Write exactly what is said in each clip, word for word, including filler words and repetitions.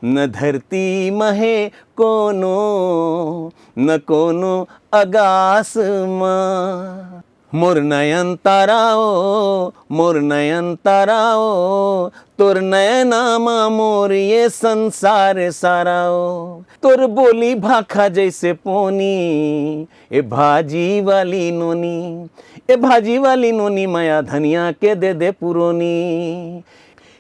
न धरती म हे कोनो, न कोनो अगास म। मोर नयन तारा ओ, मोर नयन तारा ओ, तोर नयना म मोर ये संसार सारा ओ। तोर बोली भाखा जैसे पोनी, ए भाजी वाली नोनी, ए भाजी वाली नोनी, मया धनिया के दे दे पुरोनी।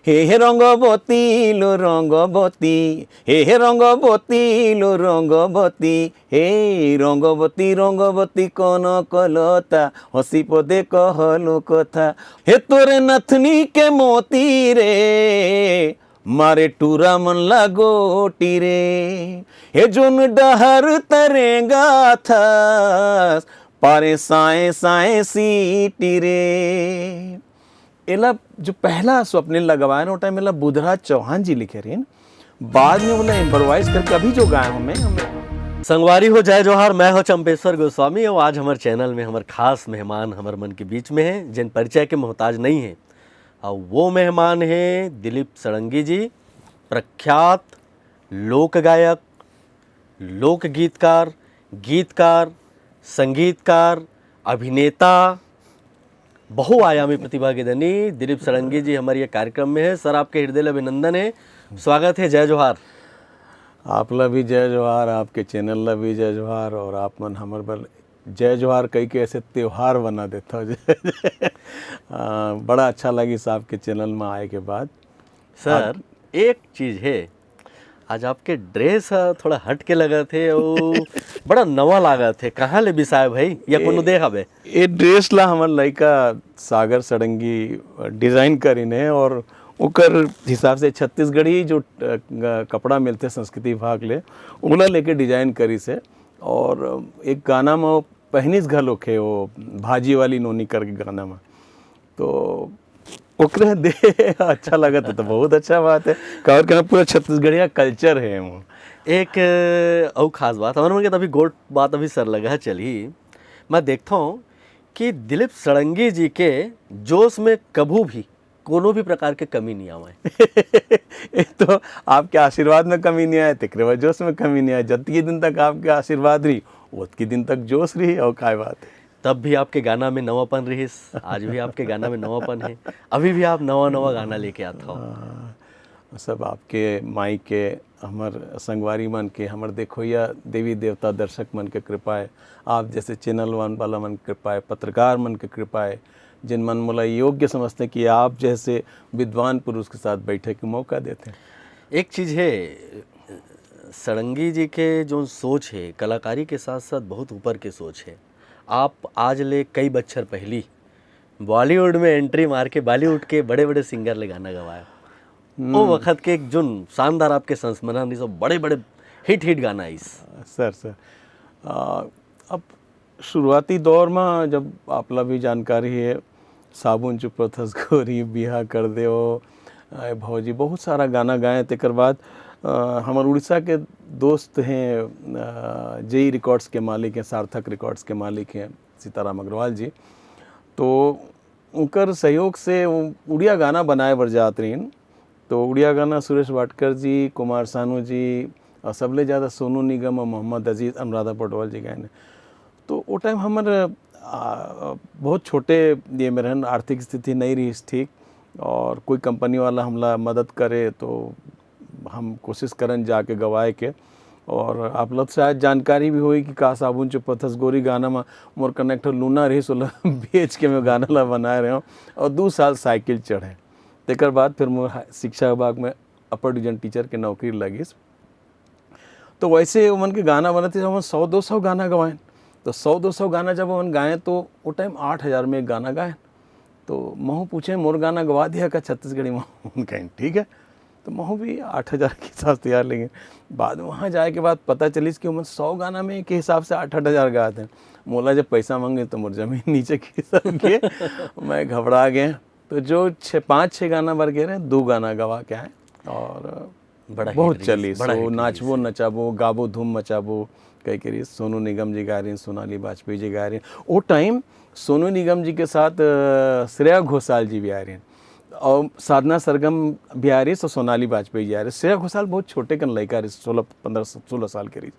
हे हे रंगबती लो रंगबती, हे हे रंगबती लो रंगबती, हे रंगबती रंगबती कनकलता, हँसी पदे कहलो कथा। हे तोरे नथनी के मोती रे, मारे टूरा मन ला गोटी रे। हे जोन डहर तरेंगा थस, पारे साए साए सीटी रे। एला जो पहला स्वप्निल ला गवाए ना, ओ टाइम एला बुधराज चौहान जी लिखे रहिन। बाद में ओला इम्प्रोवाइज करके अभी जो गाए हूँ मैं, मैं संगवारी हो, जय जोहार, मैं हो चंपेश्वर गोस्वामी और आज हमारे चैनल में हमारे खास मेहमान हमारे मन के बीच में है, जिन परिचय के मोहताज नहीं है। और वो मेहमान है दिलीप षडंगी जी, प्रख्यात लोक गायक, लोक गीतकार, गीतकार, संगीतकार, अभिनेता, बहुआयामी प्रतिभा के धनी दिलीप षडंगी जी हमारे ये कार्यक्रम में है। सर, आपके हृदय अभिनंदन है, स्वागत है, जय जोहार। आप ला भी जय जोहार, आपके चैनल ला भी जय जोहार, और आप मन हमर बर जय जोहार कह के ऐसे त्योहार बना देता हो। आ, बड़ा अच्छा लगिस आपके चैनल में आए के बाद। सर, एक चीज है, आज आपके ड्रेस ह थोड़ा हट के लगत हे अउ बड़ा नवा लागत हे। कहाँ ले बिसाए भाई, या कोनो दे हवे? ये ड्रेस ला हमर लइका सागर षडंगी डिजाइन करिन हे और ओकर हिसाब से छत्तीसगढ़ी जो, अ, कपड़ा मिलथे संस्कृति विभाग ले, ओला लेके डिजाइन करिस हे। और एक गाना म पहनिस घलोक हे, वो भाजी वाली नोनी करके गाना म। तो ओकरे दे अच्छा लगत हे, तो बहुत अच्छा बात है। काबर के ना, पूरा छत्तीसगढ़िया कल्चर है वो। एक, अ, अउ खास बात, हमर मन के तभी गोठ बात अभी सरलगहा चलही। मैं देखता हूँ कि दिलीप षडंगी जी के जोश में कभू भी कोनो भी प्रकार के कमी नहीं आवे। ये तो आपके आशीर्वाद में कमी नहीं आए, तेकरे वजह जोश में कमी नहीं आए। जतकी दिन तक आपके आशीर्वाद रही, ओतकी दिन तक जोश रही, और काय बात है। तब भी आपके गाना में नवापन रहिस, आज भी आपके गाना में नवापन है, अभी भी आप नवा नवा गाना लेके आता हो। हाँ, सब आपके माई के, हमर संगवारी मन के, हमर देखोइया देवी देवता दर्शक मन के कृपा है, आप जैसे चैनल वन वाला मन के कृपा है, पत्रकार मन के कृपा है, जिन मन मोला योग्य समझते कि आप जैसे विद्वान पुरुष के साथ बैठे के मौका देते हैं। एक चीज है, षडंगी जी के जो सोच है, कलाकारी के साथ साथ बहुत ऊपर के सोच है। आप आज ले कई बच्छर पहली बॉलीवुड में एंट्री मार के बॉलीवुड के बड़े बड़े सिंगर ले गाना गवाए। वो हम्म। वक्त के एक जुन शानदार आपके संस्मरण, ये सब बड़े बड़े हिट हिट गाना आइस। सर, सर, आ, अब शुरुआती दौर में जब आपला भी जानकारी है, साबुन चुपत हस गोरी, बिहा कर दे ओ, आए भौजी, बहुत सारा गाना गाए। तेकर बाद, अ, हमर उड़ीसा के दोस्त हैं, अ, जेई रिकॉर्ड्स के मालिक हैं, सार्थक रिकॉर्ड्स के मालिक हैं सीताराम अग्रवाल जी। तो उनकर सहयोग से वो उड़िया गाना बनाए बर जात रहिन। तो उड़िया गाना सुरेश वाडकर जी, कुमार सानू जी, और सबले ज़्यादा सोनू निगम और मोहम्मद अजीज, अनुराधा पौडवाल जी गाए। तो वो टाइम हमर, आ, बहुत छोटे ये में रहन, आर्थिक स्थिति नहीं रहिस ठीक, और कोई कंपनी वाला हमला मदद करे तो हम कोशिश करन जाके गवाए के। और आप लोग शायद जानकारी भी होई कि का साबुन चुपत हस गोरी गाना में मोर कनेक्टर लूना रहिस, ओला बेच के मैं गाना ला बनाए रहे हूँ और दो साल साइकिल चढ़े। तेकर बाद फिर मोर हा-, शिक्षा विभाग में अपर डिवीजन टीचर के नौकरी लगिस। तो वैसे उमन के गाना बनत रहिस, हमन सौ दो सौ गाना गवाएन। तो सौ दो सौ गाना जब उमन गाएन, तो वो टाइम आठ हजार में एक गाना गाएन। तो महू पूछे, "मोर गाना गवा दिया का छत्तीसगढ़ी में?" उमन कहेन, "ठीक है।" तो महू भी आठ हजार के हिसाब से तैयार लेंगे। बाद में वहाँ जाए के बाद पता चलिस कि उमन सौ गाना में के हिसाब से आठ आठ हजार गात हैं। मोला जब पैसा मांगे तो मोर जमीन नीचे खिसक के मैं घबरा गए। तो जो छः, पाँच छः गाना बर गे रहे, दो गाना गवा के आए और बड़ा बहुत हिट रहिस, चलिस। बड़ा वो हिट नाचबो रहिस। नचाबो, गाबो धूम मचाबो, कह के रहिस। सोनू निगम जी गाय रहिन, सोनाली वाजपेयी जी गाय रहिन। वो टाइम सोनू निगम जी के साथ, अ, श्रेया घोषाल जी भी आए रहिन। और साधना सरगम भी आ रही, तो सोनाली वाजपेयी जी आ रही। श्रेया घोषाल बहुत छोटे कन लइका रही, सोलह, पन्द्रह, सोलह साल के रही,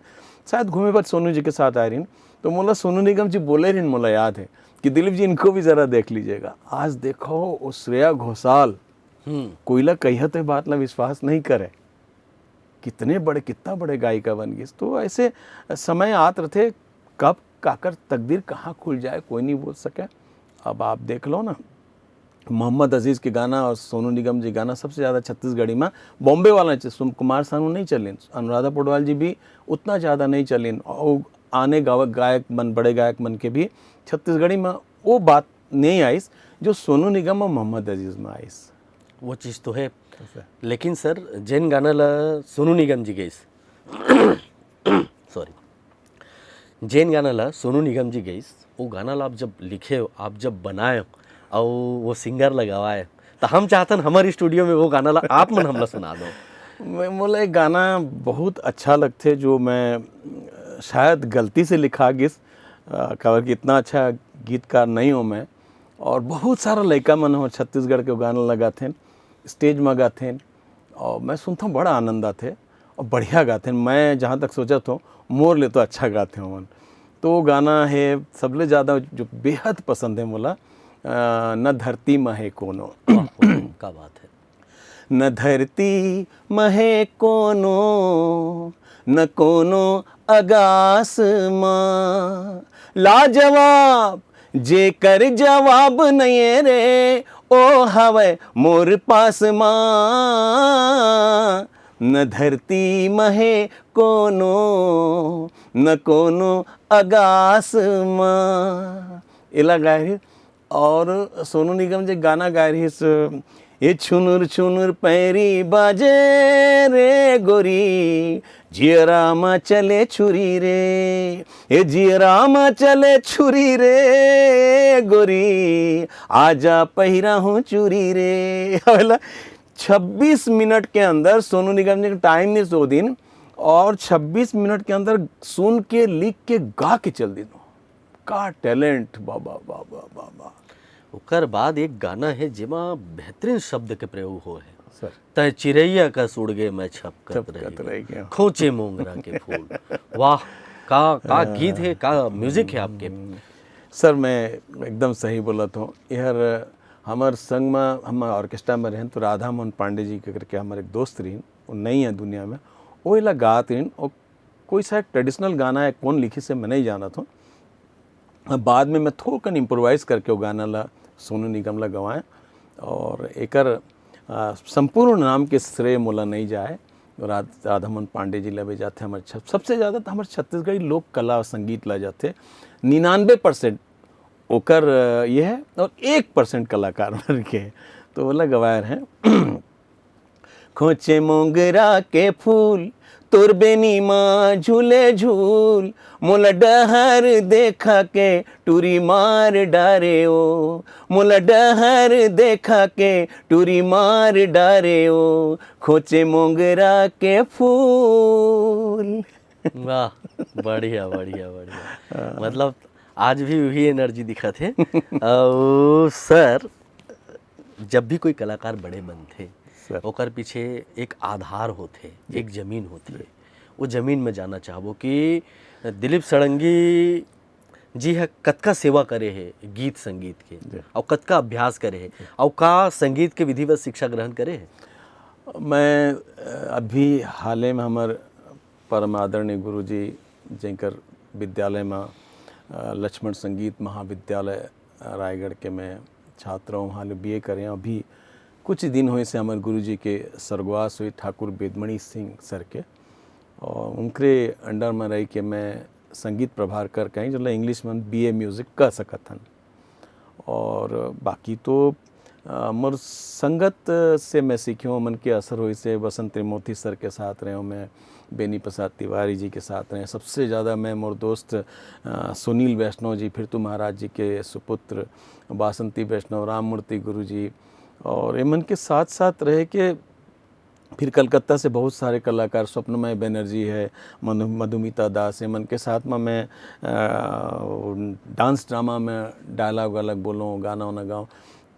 शायद घूमे बर सोनू जी के साथ आ रही। तो मोला सोनू निगम जी बोले रही, मोला याद है कि दिलीप जी, इनको भी जरा देख लीजिएगा। आज देखो, वो श्रेया घोषाल, हम्म कोई ला कहिया तो ये बात ला विश्वास नहीं करे, कितने बड़े, कितना बड़े गायिका बन गई। तो ऐसे समय आत रथे, कब काकर तकदीर कहाँ खुल जाए, कोई नहीं बोल सके। अब आप देख लो ना, मोहम्मद अजीज के गाना और सोनू निगम जी गाना सबसे ज़्यादा छत्तीसगढ़ी में, बॉम्बे वाला च-, सुम-, कुमार सानू नहीं चलिन, अनुराधा पौडवाल जी भी उतना ज़्यादा नहीं चलिन, और आने गावक गायक मन, बड़े गायक मन के भी छत्तीसगढ़ी में वो बात नहीं आइस जो सोनू निगम और मोहम्मद अजीज में आइस। वो चीज़ तो है। लेकिन सर, जेन गाना ला सोनू निगम जी गइस, सॉरी, जेन गाना ला सोनू निगम जी गइस, वो गाना ला आप जब लिखे हो, आप जब बनाए हो, और वो सिंगर ला गवाए, तो हम चाहतन हमारे स्टूडियो में वो गाना ला आप मन हमला सुना दो। मैं, मोला एक गाना बहुत अच्छा लगथे, जो मैं शायद गलती से लिखा गिस, अ, काबर कि इतना अच्छा गीतकार नहीं हूँ मैं। और बहुत सारा लइका मन हो छत्तीसगढ़ के गाना लगाथें, स्टेज में गाथें, और मैं सुनता हूँ, बड़ा आनंद आथे और बढ़िया गाथें। मैं जहाँ तक सोचत हूँ, मोर ले तो अच्छा गाथे ओमन। तो वो गाना है सबले ज़्यादा जो बेहद पसंद है मोला, अ, न धरती में है कोनो। वाह, वाह, क्या बात है। न धरती महे कोनो, न कोनो अगास मा, लाजवाब जेकर जवाब नइये रे, ओ हवय मोर पास मा। न धरती महे कोनो, न कोनो अगास मा। एला गाय रहिस। और सोनू निगम जे गाना गाय रहिस, "ए छुनुर छुनुर पैरी बाजे रे गोरी, जियरा मा चले छुरी रे, ए जियरा मा चले छुरी रे गोरी, आजा पहिरा हूँ चूरी रे।" छब्बीस मिनट के अंदर सोनू निगम जी के टाइम नहीं सो दिन, और छब्बीस मिनट के अंदर सुन के, लिख के, गा के चल दिन। का टैलेंट, बाबा, बाबा, बाबा। ओकर बाद एक गाना है जेमा बेहतरीन शब्द के प्रयोग हो है, सर। तय चिरैया का सुड़गे मैं छपकत छपकत रह रह गया, गया। खोचे मोंगरा के फूल। वाह, का का गीत है, का म्यूजिक है आपके। सर, मैं एकदम सही बोलत हूँ यार। हमर संग में, हम ऑर्केस्ट्रा में रहें तो राधा मोहन पांडे जी के करके हमर एक दोस्त रही, वो नहीं है दुनिया में, वो एला गात रही। और कोई सा ट्रेडिशनल गाना है, कौन लिखिस मैं नहीं जानत हूँ। अब बाद में मैं थोकन इम्प्रोवाइज करके वो गाना ला सोनू निगम ला गवाएं। और एकर, आ, संपूर्ण नाम के श्रेय मोला नहीं जाए, राध-, राधामोहन पांडे जी ला भी जाथे। हमर छ-, सबसे ज़्यादा तो हमर छत्तीसगढ़ी लोक कला और संगीत ला जाथे, निन्यानवे परसेंट ओकर, अ, ये है, और एक परसेंट कलाकार मन के, तो ओला गवाए रहे। खोचे मोंगरा के फूल, तोर बेनी मा झूले झूल, मोला डहर देखा के टूरी मार डारे ओ, मोला डहर देखा के टूरी मार डारे ओ, खोचे मोंगरा के फूल। वाह, बढ़िया, बढ़िया, बढ़िया। मतलब, आज भी वही एनर्जी दिखत है। और सर, जब भी कोई कलाकार बड़े बनथे, सर। ओकर पीछे एक आधार होथे, एक जमीन होथे। वो जमीन में जाना चाहबो कि दिलीप षडंगी जी ह कतका सेवा करे हे गीत संगीत के, जी। और कतका अभ्यास करे हे, और का संगीत के विधिवत शिक्षा ग्रहण करे हे? मैं, अ, अभी हाले में हमर परम आदरणीय गुरुजी, जेकर विद्यालय में, अ, लक्ष्मण संगीत महाविद्यालय, अ, रायगढ़ के मैं छात्र हूँ, हाल बीए करे हूँ। अभी कुछ दिन होइस हे हमर गुरुजी के स्वर्गवास हुई, ठाकुर वेदमणि सिंह सर के, और उनकरे अंडर में रही के मैं संगीत प्रभार कर कहीं, जो इंग्लिश में बीए म्यूजिक कह सकत हन। और बाकी तो, अ, मोर संगत से मैं सीखे हूँ, मन के असर होइस हे बसंत त्रिमूर्ति सर के साथ रहे हूँ मैं, बेनी प्रसाद तिवारी जी के साथ रहे। सबसे ज़्यादा मैं, मोर दोस्त, अ, सुनील वैष्णव जी, फिर तो महाराज जी के सुपुत्र बासंती वैष्णव, राममूर्ति गुरु जी, और एमन के साथ साथ रहे के फिर कलकत्ता से बहुत सारे कलाकार, स्वप्नमय बनर्जी है, मधु-, मधुमिता दास, एमन के साथ में मैं, अ, डांस ड्रामा में डायलॉग वायलॉग बोलूँ, गाना वाना गाऊँ।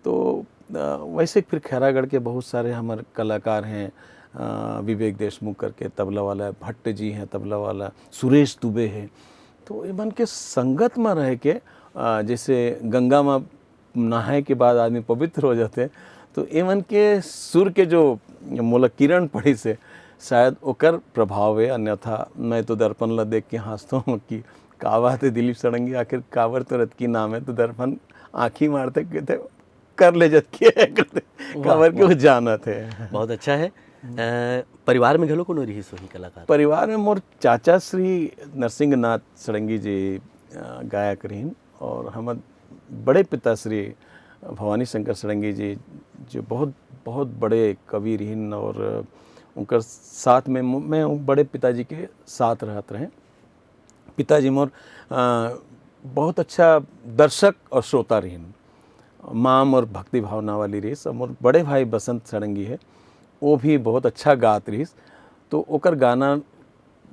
तो अ, वैसे फिर खैरागढ़ के बहुत सारे हमर कलाकार हैं, अ, विवेक देशमुख करके तबला वाला, भट्ट जी हैं तबला वाला, सुरेश दुबे हैं। तो एमन के संगत में रह के, अ, जैसे गंगा में नहाए के बाद आदमी पवित्र हो जाथे, तो एमन के सुर के जो मोला किरण पड़िस हे, शायद ओकर प्रभाव हे, अन्यथा मैं तो दर्पण ला देख के हाँसथों कि का बात हे दिलीप षडंगी, आखिर काबर तोर अतकी नाम हे? तो दर्पण आँखी मारथे, कहिथे, "कर ले जतकी हे," कहिथे, वाह, काबर के वाह। वो जानत हे। बहुत अच्छा हे। अ, परिवार में घलो कोनो रिहिस होही कलाकार? परिवार में मोर चाचा श्री नरसिंहनाथ षडंगी जी, अ, गायक रहिन, और हमर बड़े पिता श्री भवानी शंकर षडंगी जी, जो बहुत, बहुत बड़े कवि रहिन, और उनकर साथ में मु-, मैं बड़े पिताजी के साथ रहत रहें। पिताजी मोर, अ, बहुत अच्छा दर्शक और श्रोता रहिन। माँ मोर भक्ति भावना वाली रहिस, और मोर बड़े भाई बसंत षडंगी हे, वो भी बहुत अच्छा गात रहिस। तो ओकर गाना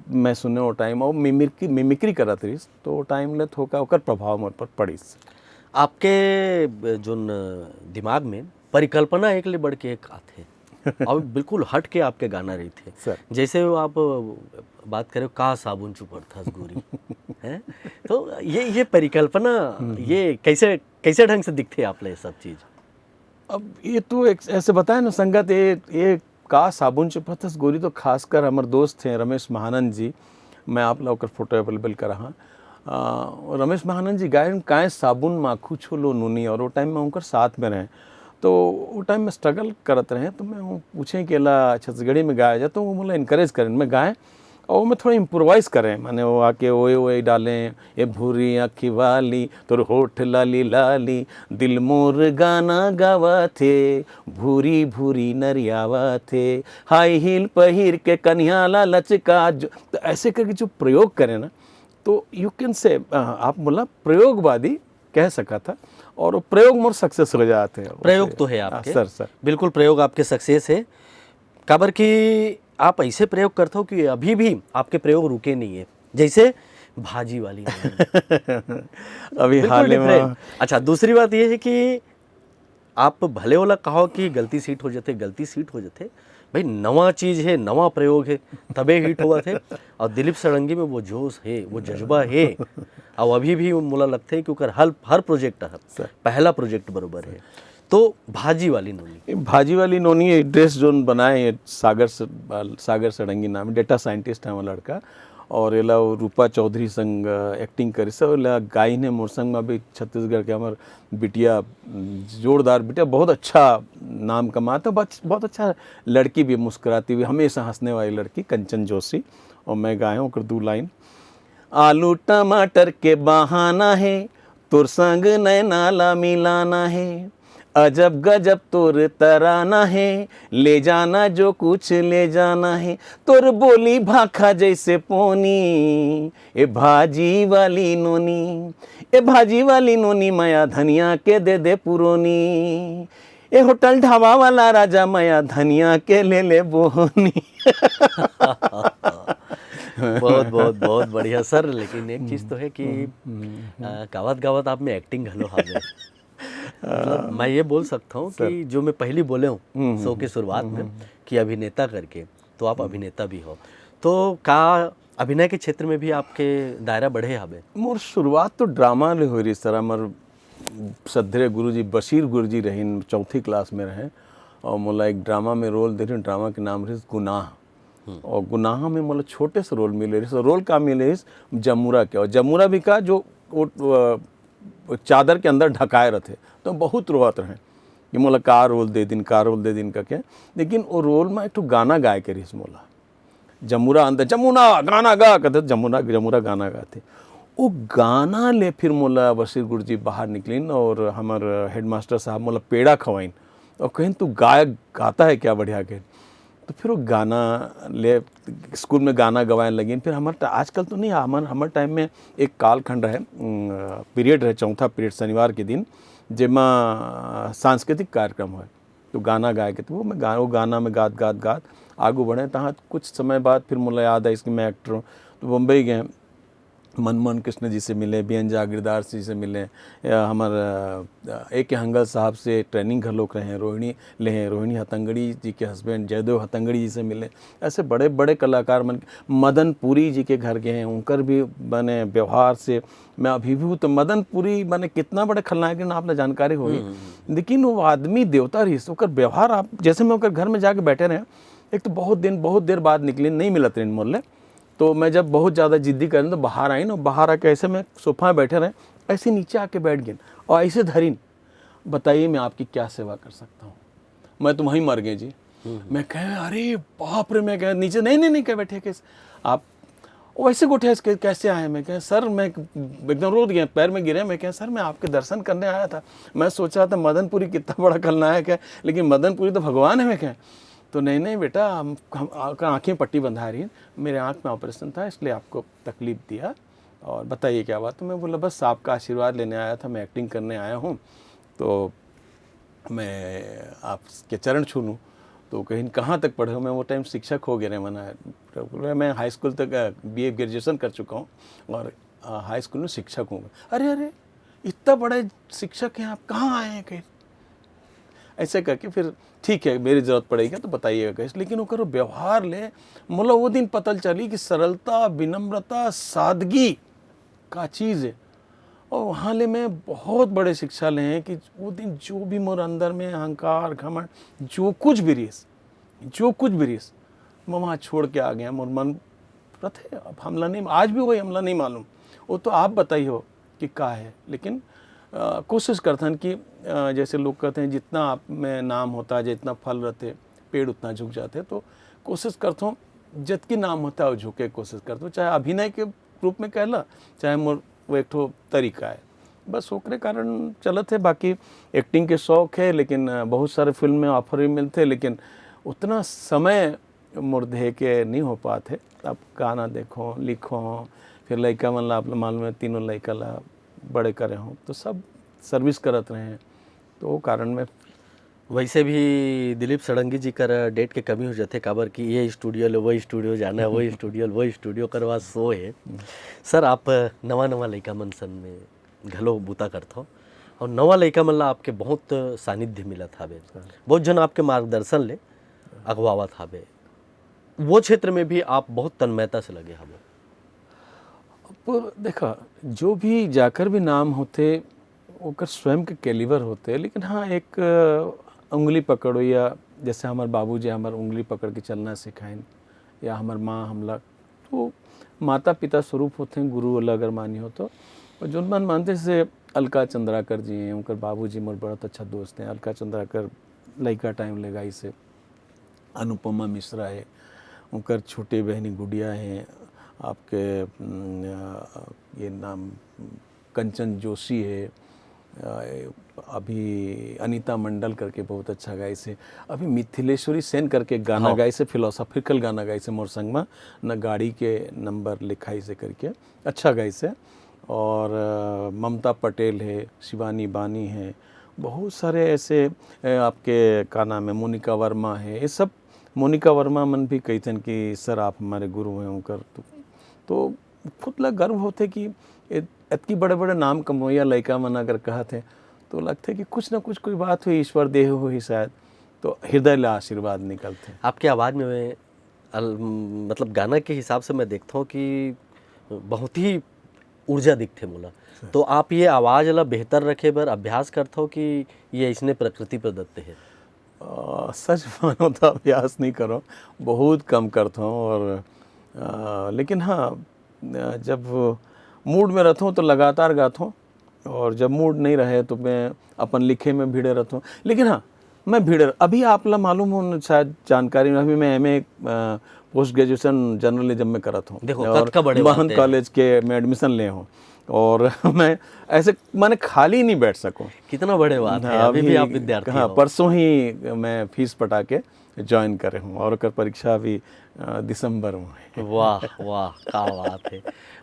मैं सुने वो टाइम, और मिमिक्री, मिमिक्री करत रहिस, तो वो टाइम ले थोका ओकर प्रभाव मोर पर पड़िस। आपके ब-, जोन दिमाग में परिकल्पना एक ले बढ़ के एक आथे, और बिल्कुल हट के आपके गाना रहिथे। सर। जैसे वो आप बात करे हो, "का साबुन चुपड़थस गोरी," हैं? तो ये, ये परिकल्पना, हम्म। ये कैसे, कैसे ढंग से दिखथे आप ले ये सब चीज? अब ये तो एक ऐसे बताए ना संगत, ये, ये "का साबुन चुपड़थस गोरी" तो खासकर हमर दोस्त हैं रमेश महानंद जी, मैं आप ला ओकर फोटो अवेलेबल करा हाँ। अ, रमेश महानंद जी गाए रहिन, "काय साबुन माखू छो लो नोनी," और वो टाइम में उनकर साथ में रहे, तो वो टाइम में स्ट्रगल करत रहे, तो मैं वो पूछे कि एला छत्तीसगढ़ी में गाया जाए, तो वो मोला इनकरेज करें, मैं गाए, और मैं थोड़ा इम्प्रोवाइज करें, माने वो आके ओए ओए डालें, "ए भूरी आँखी वाली, तोर होठ लाली लाली, दिल मोर गाना गावत हे, भूरी भूरी नरियावत हे, हाई हील पहिर के कन्हिया ला लचका जो," तो ऐसे करके जो प्रयोग करें ना, तो यू कैन से, अ, आप मोला प्रयोगवादी कह सकत हा, और वो प्रयोग मोर सक्सेस हो जात हे। प्रयोग तो हे हाँ, आपके। Sir, sir. बिल्कुल प्रयोग आपके सक्सेस हे, काबर कि आप ऐसे प्रयोग करथो कि अभी भी आपके प्रयोग रुके नहीं है, जैसे भाजी वाली। अभी बिल्कुल हाल ही में डिफरेंट। अच्छा, दूसरी बात ये है कि आप भले ओला कहो कि गलती से हिट हो जाथे, गलती से हिट हो जाथे, भाई नवा चीज हे, नवा प्रयोग हे, तबे हिट होवत हे। और दिलीप षडंगी में वो जोश हे, वो जज्बा हे, और अभी भी मोला लगथे कि ओकर हर, हर प्रोजेक्ट ह सर। पहला प्रोजेक्ट बरोबर हे। तो भाजी वाली नोनी। ये भाजी वाली नोनी, ये ड्रेस जोन बनाए हे सागर स-, सागर षडंगी नाम, डेटा साइंटिस्ट हे वो लड़का, और एला वो रूपा चौधरी संग, अ, एक्टिंग करिस, और एला गाइन हे मोर संग में अभी छत्तीसगढ़ के हमर बिटिया, जोरदार बिटिया, बहुत अच्छा नाम कमात हे, बच-, बहुत अच्छा लड़की भी, मुस्कुराती हुई, हमेशा हंसने वाली लड़की, कंचन जोशी, और मैं गाए हूँ ओकर दू लाइन। "आलू टमाटर के बहाना हे, तोर संग नैना ला मिलाना हे, अजब गजब तोर तराना हे, ले जाना जो कुछ ले जाना हे, तोर बोली भाखा जैसे पोनी, ए भाजी वाली नोनी, ए भाजी वाली नोनी, मया धनिया के दे दे पुरोनी, ए होटल ढाबा वाला राजा, मया धनिया के ले ले बोनी।" बहुत, बहुत, बहुत बढ़िया सर, लेकिन एक चीज तो है कि, हम्म, हम्म, हम्म। अ, गावत गावत आप में एक्टिंग घलो हावे। मतलब, मैं ये बोल सकता हूँ सर। कि जो मैं पहली बोले हूँ हम्म, शो हम्म, के शुरुआत हम्म, में हम्म। कि अभिनेता करके, तो आप हम्म। अभिनेता भी हो, तो का अभिनय के क्षेत्र में भी आपके दायरा बढ़े हावे? मोर शुरुआत तो ड्रामा ले होय रहिस सर, हमर श्रद्धेय गुरुजी बशीर गुरुजी रहिन, चौथी क्लास में रहे, और मोला एक ड्रामा में रोल दे रहिन, ड्रामा के नाम रहिस गुनाह। हम्म। और गुनाह में मोला छोटे से रोल मिले रहिस, और रोल का मिले रहिस, जमुरा के, और जमुरा भी का जो वो, अ, चादर के अंदर ढकाए रथे, तो बहुत रोवत रहे कि मोला का रोल दे दिन, का रोल दे दिन करके। लेकिन वो रोल में एक ठो गाना गाए के रहिस मोला, जमुरा अंदर, "जमुना गाना गा," कहते, जमुना, जमुरा गाना गाथे। वो गाना ले फिर मोला बशीर गुरुजी बाहर निकलिन और हमर हेडमास्टर साहब मोला पेड़ा खवाइन और कहिन, "तू गायक गाता है क्या, बढ़िया के।" तो फिर वो गाना ले स्कूल में गाना गवाए लगिन। फिर हमर टा-, आजकल तो नहीं, हमर, हमर टाइम में एक कालखंड रहे, उम, पीरियड रहे, चौथा पीरियड शनिवार के दिन, जेमा सांस्कृतिक कार्यक्रम होय। तो गाना गाए के, तो वो मैं गा-, वो गाना में गात, गात, गात आगू बढ़े। तहाँ कुछ समय बाद फिर मोला याद आइस कि मैं एक्टर हूँ, तो बम्बई गए। मनमोहन कृष्ण जी से मिले, बी एन जागीरदार जी से मिले, या हमर, अ, ए के हंगल साहब से training घलोक रहे हैं, रोहिणी ले हैं, रोहिणी हतंगड़ी जी के husband जयदेव हतंगड़ी जी से मिले। ऐसे बड़े-बड़े कलाकार मन, मदन पुरी जी के घर गए हैं, उनकर भी माने व्यवहार से मैं अभिभूत। मदन पुरी माने कितना बड़े खलनायक हैं, आपने जानकारी होही। हम्म, हम्म। लेकिन वो आदमी देवता रहिस, ओकर व्यवहार आप, जैसे मैं ओकर घर में जाके बैठे रहे, एक तो बहुत दिन, बहुत देर बाद निकले, नहीं मिलत रहिन मोर ले। तो मैं जब बहुत ज़्यादा जिद्दी करें तो बाहर आइन, बाहर आके ऐसे मैं सोफा में बैठे रहे, ऐसे नीचे आके बैठ गए और ऐसे धरिन, "बताइए मैं आपकी क्या सेवा कर सकता हूँ?" मैं तो वहीं मर गए जी। हम्म। मैं कहे, "अरे बाप रे," मैं कहे, "नीचे नहीं, नहीं, नहीं," कह बैठे कैसे आप, वो ऐसे गोठे ऐसे कैसे आए? मैं कहे, "सर," मैं एकदम रो गया, पैर में गिरे। मैं कहे, "सर, मैं आपके दर्शन करने आया था, मैं सोचा था मदनपुरी कितना बड़ा खलनायक है, लेकिन मदनपुरी तो भगवान है।" मैं कहे, "तो नहीं, नहीं बेटा, हम, हम, आपका आँखें पट्टी बंधा रही, मेरे आँख में ऑपरेशन था, इसलिए आपको तकलीफ दिया, और बताइए क्या बात?" तो मैं बोला, "बस आपका आशीर्वाद लेने आया था, मैं एक्टिंग करने आया हूँ, तो मैं आपके चरण छू लूँ।" तो कहीं, "कहाँ तक पढ़े हो?" मैं वो टाइम शिक्षक हो गए रहे, मना, मैं हाई स्कूल तक, अ, बी ए ग्रेजुएशन कर चुका हूँ और, अ, हाई स्कूल में शिक्षक हूँ। "अरे, अरे, इतना बड़े शिक्षक हैं आप, कहाँ आए हैं?" कहीं ऐसे करके फिर, "ठीक है, मेरी जरूरत पड़ेगी तो बताइएगा," कहिस। लेकिन ओकर व्यवहार ले मोला वो दिन पता चली कि सरलता, विनम्रता, सादगी का चीज़ है। और वहाँ ले मैं बहुत बड़े शिक्षा ले हैं कि वो दिन जो भी मोर अंदर में अहंकार, घमंड, जो कुछ भी रहिस, जो कुछ भी रहिस, मैं वहाँ छोड़ के आ गया। मोर मन रथे, अब हमला नहीं, आज भी वही हमला नहीं मालूम। वो तो आप बताई हो कि का है, लेकिन, अ, कोशिश करथन कि, अ, जैसे लोग कहते हैं, "जितना आप में नाम होता है, जितना फल रहते, पेड़ उतना झुक जाते," तो कोशिश करथों, जतकी नाम होता है, वो झुके के कोशिश करथों, चाहे अभिनय के रूप में कहला, चाहे मोर वो एक ठो तरीका है, बस ओकरे कारण चलत है। बाकी एक्टिंग के शौक है, लेकिन, अ, बहुत सारे फिल्म में ऑफर भी मिलते, लेकिन उतना समय मोर देह के नहीं हो पात है। अब गाना देखो, लिखो, फिर लइका मन ला, आप ला मालूम है, तीनों लइका ला बड़े करे हो, तो सब सर्विस करत रहे हैं, तो वो कारण में। वैसे भी दिलीप षडंगी जी कर डेट के कमी हो जाथे, काबर कि ये स्टूडियो ले वो स्टूडियो जाना है, वो स्टूडियो ले वो स्टूडियो करवा शो है। सर, आप नवा नवा लइका मन सन में घलो बूता करथो और नवा लइका मन ला आपके बहुत सानिध्य मिलत हावे, बहुत झन आपके मार्गदर्शन ले अगवावत हावे, वो क्षेत्र में भी आप बहुत तन्मयता से लगे हवो। अब देखा, जो भी जाकर भी नाम होते, ओकर स्वयं के कैलिबर होते, लेकिन हाँ, एक, अ, उंगली पकड़ो, या जैसे हमार बाबूजी हमार उंगली पकड़ के चलना सिखाइन, या हमार माँ हमला, तो माता पिता स्वरूप होते हैं, गुरु वाला अगर मानी हो तो। और जोन मन मानते से अलका चंद्राकर जी हैं, उनकर बाबूजी मोर बहुत अच्छा दोस्त हैं। अलका चंद्राकर लइका टाइम ले गाइस हे, अनुपमा मिश्रा है, उनकर छोटे बहनी गुड़िया है, आपके, उम, अ, ये नाम, कंचन जोशी है, अ, अभी अनीता मंडल करके बहुत अच्छा गाइस हे, अभी मिथिलेश्वरी सेन करके गाना हाँ। गाइस हे, फिलोसॉफिकल गाना गाइस हे, मोर संग मा न गाड़ी के नंबर लिखाइस हे करके, अच्छा गाइस हे। और, अ, ममता पटेल है, शिवानी बानी है, बहुत सारे ऐसे, अ, आपके का नाम है, मोनिका वर्मा है, ये सब। मोनिका वर्मा मन भी कहिथन कि सर, आप हमारे गुरु हैं, उनकर तो, तो खुद ला गर्व होथे कि ए-, एतकी बड़े-बड़े नाम कमवइया लइका मन अगर कहत हे, तो लगथे कि कुछ ना कुछ कोई बात हुई, ईश्वर देहे होही शायद, तो हृदय ला आशीर्वाद निकलथे। आपके आवाज़ में मैं अल-, मतलब गाना के हिसाब से मैं देखता हूँ कि बहुत ही ऊर्जा दिखथे मोला। सही। तो आप ये आवाज़ ला बेहतर रखे बर अभ्यास करथो कि ये इसने प्रकृति प्रदत्त है? अ, सच मानो तो अभ्यास नहीं करो, बहुत कम करता हूँ और, अ, लेकिन हाँ, अ, जब मूड में रहता हूँ तो लगातार गाता हूँ और जब मूड नहीं रहे तो मैं अपन लिखे में भिड़े रहता हूँ। लेकिन हाँ, मैं भिड़े, अभी आप ला मालूम हो न, शायद जानकारी में, अभी मैं M A, uh, post graduation journalism में करत हूँ देखो, और कतका बड़े बात महंत है। कॉलेज के मैं एडमिशन ले हूँ और मैं ऐसे माने खाली नहीं बैठ सकूँ। कितना बड़े बात है, हाँ, अभी भी अभी, आप विद्यार्थी हाँ, हो। परसों ही मैं फीस पटा के ज्वाइन करे हूँ और ओकर परीक्षा अभी, अ, दिसंबर में है। वाह, वाह, का बात है।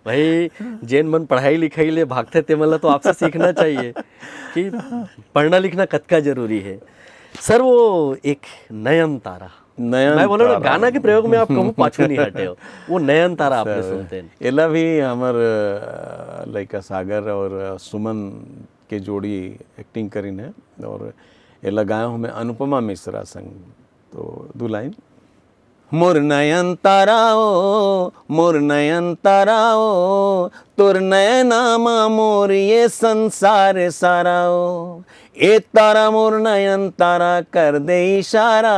भाई, जेन मन पढ़ाई लिखाई ले भागथे, ते मन ला तो आपसे सीखना चाहिए कि पढ़ना लिखना कतका जरूरी है। सर, वो एक नयनतारा, नयन मैं बोला ना, तारा। गाना के प्रयोग में आप कहूँ पाछू नहीं हटे हो, वो नयन तारा आपने सर, सुनते हैं। एला भी हमर, अ, लइका सागर और, अ, सुमन के जोड़ी एक्टिंग करिन है और एला गाए हूँ मैं अनुपमा मिश्रा संग। तो दू लाइन। मोर नयन तारा ओ, मोर नयन तारा ओ, तोर नयना मा मोर ये संसार सारा ओ। ए तारा मोर नयन तारा कर दे इशारा,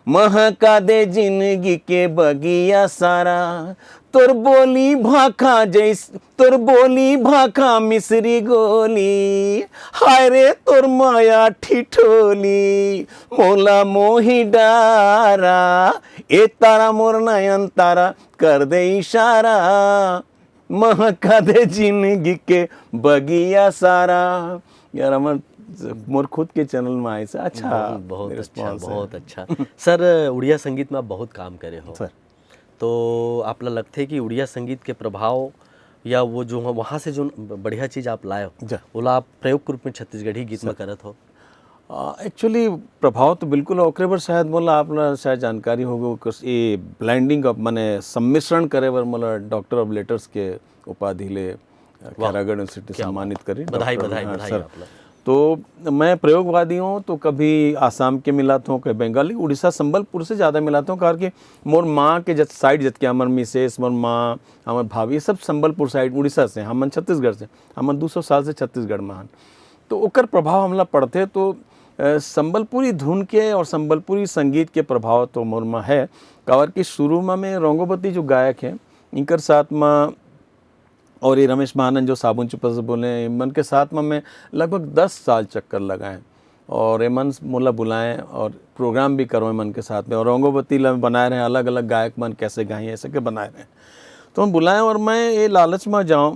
महका दे जिंदगी के बगिया सारा। तोर बोली भाखा जैस तोर बोली भाखा मिश्री गोली, हाय रे तोर माया ठिठोली, मोला मोही डारा। ए तारा मोर नयन तारा कर दे इशारा, महका दे जिंदगी के बगिया सारा। यार हमर, मोर खुद के चैनल में आए से अच्छा बहुत, बहुत अच्छा, रिस्पॉन्स है। बहुत अच्छा। सर, उड़िया संगीत में आप बहुत काम करे हो, सर। तो आप ला लगथे कि उड़िया संगीत के प्रभाव या वो जो वहाँ से जो बढ़िया चीज आप लाए हो, जा। ओला आप प्रयोग के रूप में छत्तीसगढ़ी गीत में करत हो? एक्चुअली प्रभाव तो बिल्कुल है, ओकरे बर शायद मोला, आप ला शायद जानकारी होगे, ओकर ये ब्लेंडिंग ऑफ, माने सम्मिश्रण करे बर मोला डॉक्टर ऑफ लेटर्स के उपाधि ले, अ, खैरागढ़ यूनिवर्सिटी सम्मानित करी, बधाई, डॉक्टर, बधाई, हाँ, बधाई सर। आप ला। तो मैं प्रयोगवादी हूँ, तो कभी आसाम के मिलात हूँ, कभी बंगाली, उड़ीसा, संबलपुर से ज़्यादा मिलात हूँ, कारण कि मोर माँ के जत साइड, जत के हमर मिसेस, मोर माँ, हमर भाभी, सब संबलपुर साइड, उड़ीसा से, हमन छत्तीसगढ़ से, हमन दू सौ साल से छत्तीसगढ़ में हन। तो ओकर प्रभाव हमला पड़थे, तो, अ, संबलपुरी धुन के और संबलपुरी संगीत के प्रभाव तो मोर में है, काबर कि शुरू में मैं रंगोबती जो गायक हैं, इनकर साथ में और ये रमेश महानंद जो साबुन चुप्पा से बोले, मन के साथ में मैं लगभग दस साल चक्कर लगाए और ये मन मोला बुलाएं और प्रोग्राम भी करो मन के साथ में। और रंगोबती ला बनाए रहे, अलग-अलग गायक मन कैसे गाएं, ऐसे के बनाए रहे। तो हम बुलाएं और मैं ये लालच में जाऊं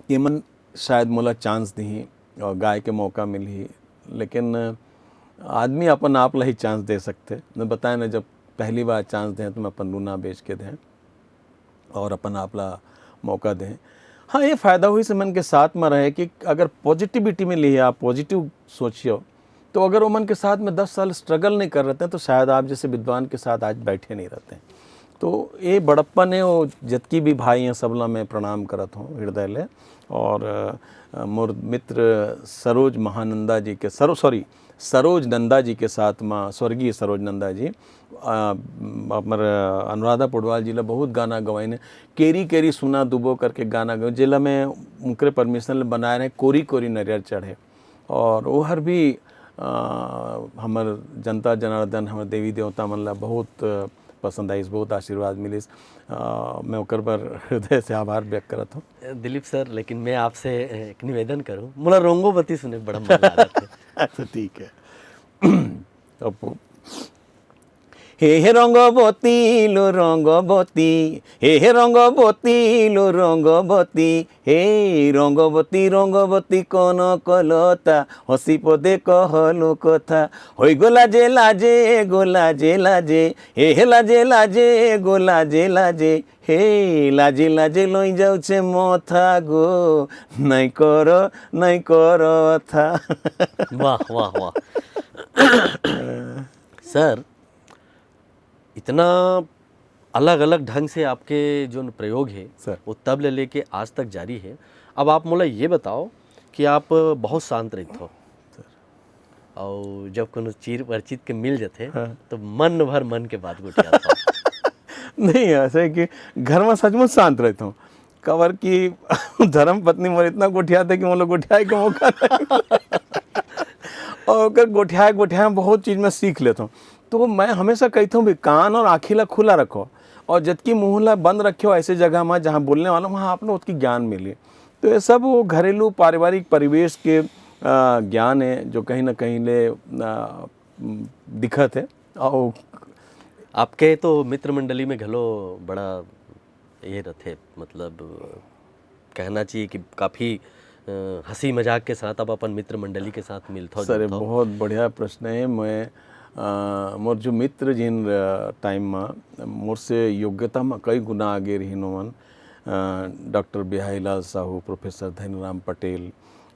कि मन शायद मोला चांस दिही और गाय के मौका मिलही, लेकिन आदमी अपन आप ला ही चांस दे सकथे। मैं बताए ना, जब पहली बार चांस दें तो मैं अपन लूना बेच के दें और अपन आप ला मौका दें। हाँ, ये फायदा हुई से मन के साथ में रहे कि अगर पॉजिटिविटी में लिहे, आप पॉजिटिव सोचियो, तो अगर वो मन के साथ में दस साल स्ट्रगल नहीं कर रहते हैं, तो शायद आप जैसे विद्वान के साथ आज बैठे नहीं रहते हैं। तो ये बड़प्पन है, वो जतकी भी भाई हैं, सबला मैं प्रणाम करत हूँ हृदय ले। और, अ, मोर मित्र सरोज महानंदा जी के, सरो-, सॉरी, सरोज नंदा जी के साथ में, स्वर्गीय सरोज नंदा जी, अ, हमर अनुराधा पौडवाल जी ला बहुत गाना गवाइन है, केरी केरी सुना दुबो करके गाना गवाइन, जेला मैं उनकरे परमिशन ले बनाए रहे, कोरी कोरी नरियर चढ़े। और वो हर भी, अ, हमर जनता जनार्दन, हमर देवी देवता मन ला बहुत पसंद आइस, बहुत आशीर्वाद मिलिस। अ, मैं ओकर बर हृदय से आभार व्यक्त करत हूँ। दिलीप सर, लेकिन मैं आपसे एक निवेदन करूँ, मोला रंगोबती सुने बड़ा मन लागत है। अच्छा, ठीक है। अब हे, हे रंगोबती लो रंगोबती, हे, हे रंगोबती लो रंगोबती, हे रंगोबती, रंगोबती कनकलता, हंसी पदे कहलो कथा, होई गो लाजे लाजे गो लाजे लाजे, हे, हे लाजे लाजे गो लाजे लाजे, हे लाजे लाजे लई जाउछे मथा गो, नहीं करो, नहीं करो था। वाह, वाह, वाह। सर, इतना अलग-अलग ढंग से आपके जो प्रयोग है, सर। वो तब ले लेके आज तक जारी है। अब आप मोला ये बताओ कि आप बहुत शांत रहित हो, और जब कोनो चीर परिचित के मिल जाते, हाँ। तो मन भर मन के बात गोठियात हो। नहीं, ऐसे है कि घर में सचमुच शांत रहता हूँ, काबर कि धर्म पत्नी मोर इतना गोठियात है कि मोला गोठियाए के मौका नहीं मिले। और ओकर गोठियाए, गोठियाए में बहुत चीज मैं सीख लेता हूँ। तो मैं हमेशा कहता हूँ भी, कान और आँखी ला खुला रखो, और जतकी मुंह ला बंद रखो ऐसे जगह में जहाँ बोलने वाला, वहाँ आप लोग ओतकी ज्ञान मिली। तो ये सब वो घरेलू पारिवारिक परिवेश के, अ, ज्ञान है, जो कहीं ना कहीं ले, अ, दिखत है। और आपके तो मित्र मंडली में घलो बड़ा ये रथे, मतलब, कहना चाहिए कि काफ़ी, अ, हँसी मजाक के साथ आप अपन मित्र मंडली के साथ मिलथो सर, ये जुलथो। बहुत बढ़िया प्रश्न है। मैं, अ, मोर जो मित्र जिन, अ, टाइम में मोर से योग्यता में कई गुना आगे रहिन ओमन, अ, डॉक्टर बिहारी लाल साहू, प्रोफेसर धनीराम पटेल,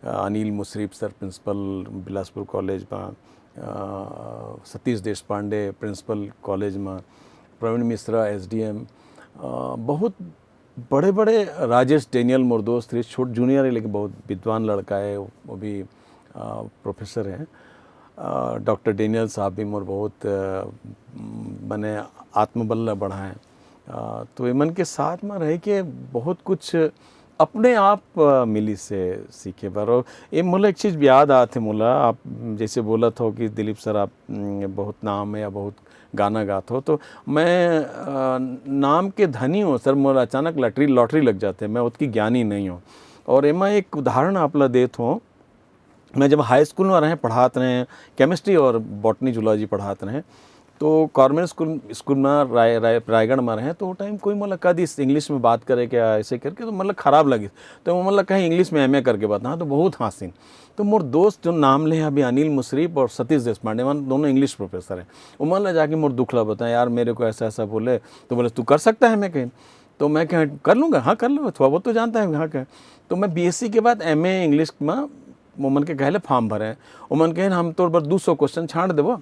अ, Anil Mushrif sir, principal Bilaspur college में, अ, सतीश देशपांडे प्रिंसिपल कॉलेज में, प्रवीण मिश्रा एसडीएम, अ, बहुत बड़े-बड़े, राजेश डेनियल मोर दोस्त रहे, छोट जूनियर है लेकिन बहुत विद्वान लड़का है, वो भी, अ, प्रोफेसर हैं। अ, डॉक्टर डेनियल साहब भी मोर बहुत, अ, मने आत्मबल ला बढ़ाए। अ, तो एमन के साथ में रह के बहुत कुछ अपने आप, अ, मिलिस हे सीखे बर। और ये मोला एक चीज याद आत हे मोला, आप जैसे बोलत हो कि दिलीप सर आप, उम, बहुत नाम है या बहुत गाना गात हो, तो मैं, अ, नाम के धनी हूँ सर, मोला अचानक लॉटरी, लॉटरी लग जाथे, मैं ओतकी ज्ञानी नहीं हूँ। और एमा एक उदाहरण आप ला देत हूँ, मैं जब हाई स्कूल में रहें, पढ़ात रहें, केमिस्ट्री और बॉटनी जूलॉजी पढ़ात रहें, तो कॉर्मेल स्कूल, स्कूल में राय-, राय-, रायगढ़ में रहें, तो वो टाइम कोई मोला कह दिस इंग्लिश में बात करे क्या, ऐसे करके, तो मतलब खराब लगिस। तो वो मोला कहीं इंग्लिश में एमए करके बता, तो बहुत हाँसिन। तो मोर दोस्त जो नाम ले अभी, अनिल मुशरीफ और सतीश देशपांडे, मन दोनों इंग्लिश प्रोफेसर हैं। वो मन ला जाके मोर दुख ला बताएं, "यार मेरे को ऐसा ऐसा बोले।" तो बोले, "तू कर सकता है?" मैं कहें, तो मैं कहें, "कर लूँगा, हाँ कर लूँगा, थोड़ा बहुत तो जानता है।" हाँ कहें। तो मैं बीएससी के बाद एमए इंग्लिश में वो मन के कहले फॉर्म भरे, वो मन कहे, "हम तोर बर दू सौ क्वेश्चन छांट देबो,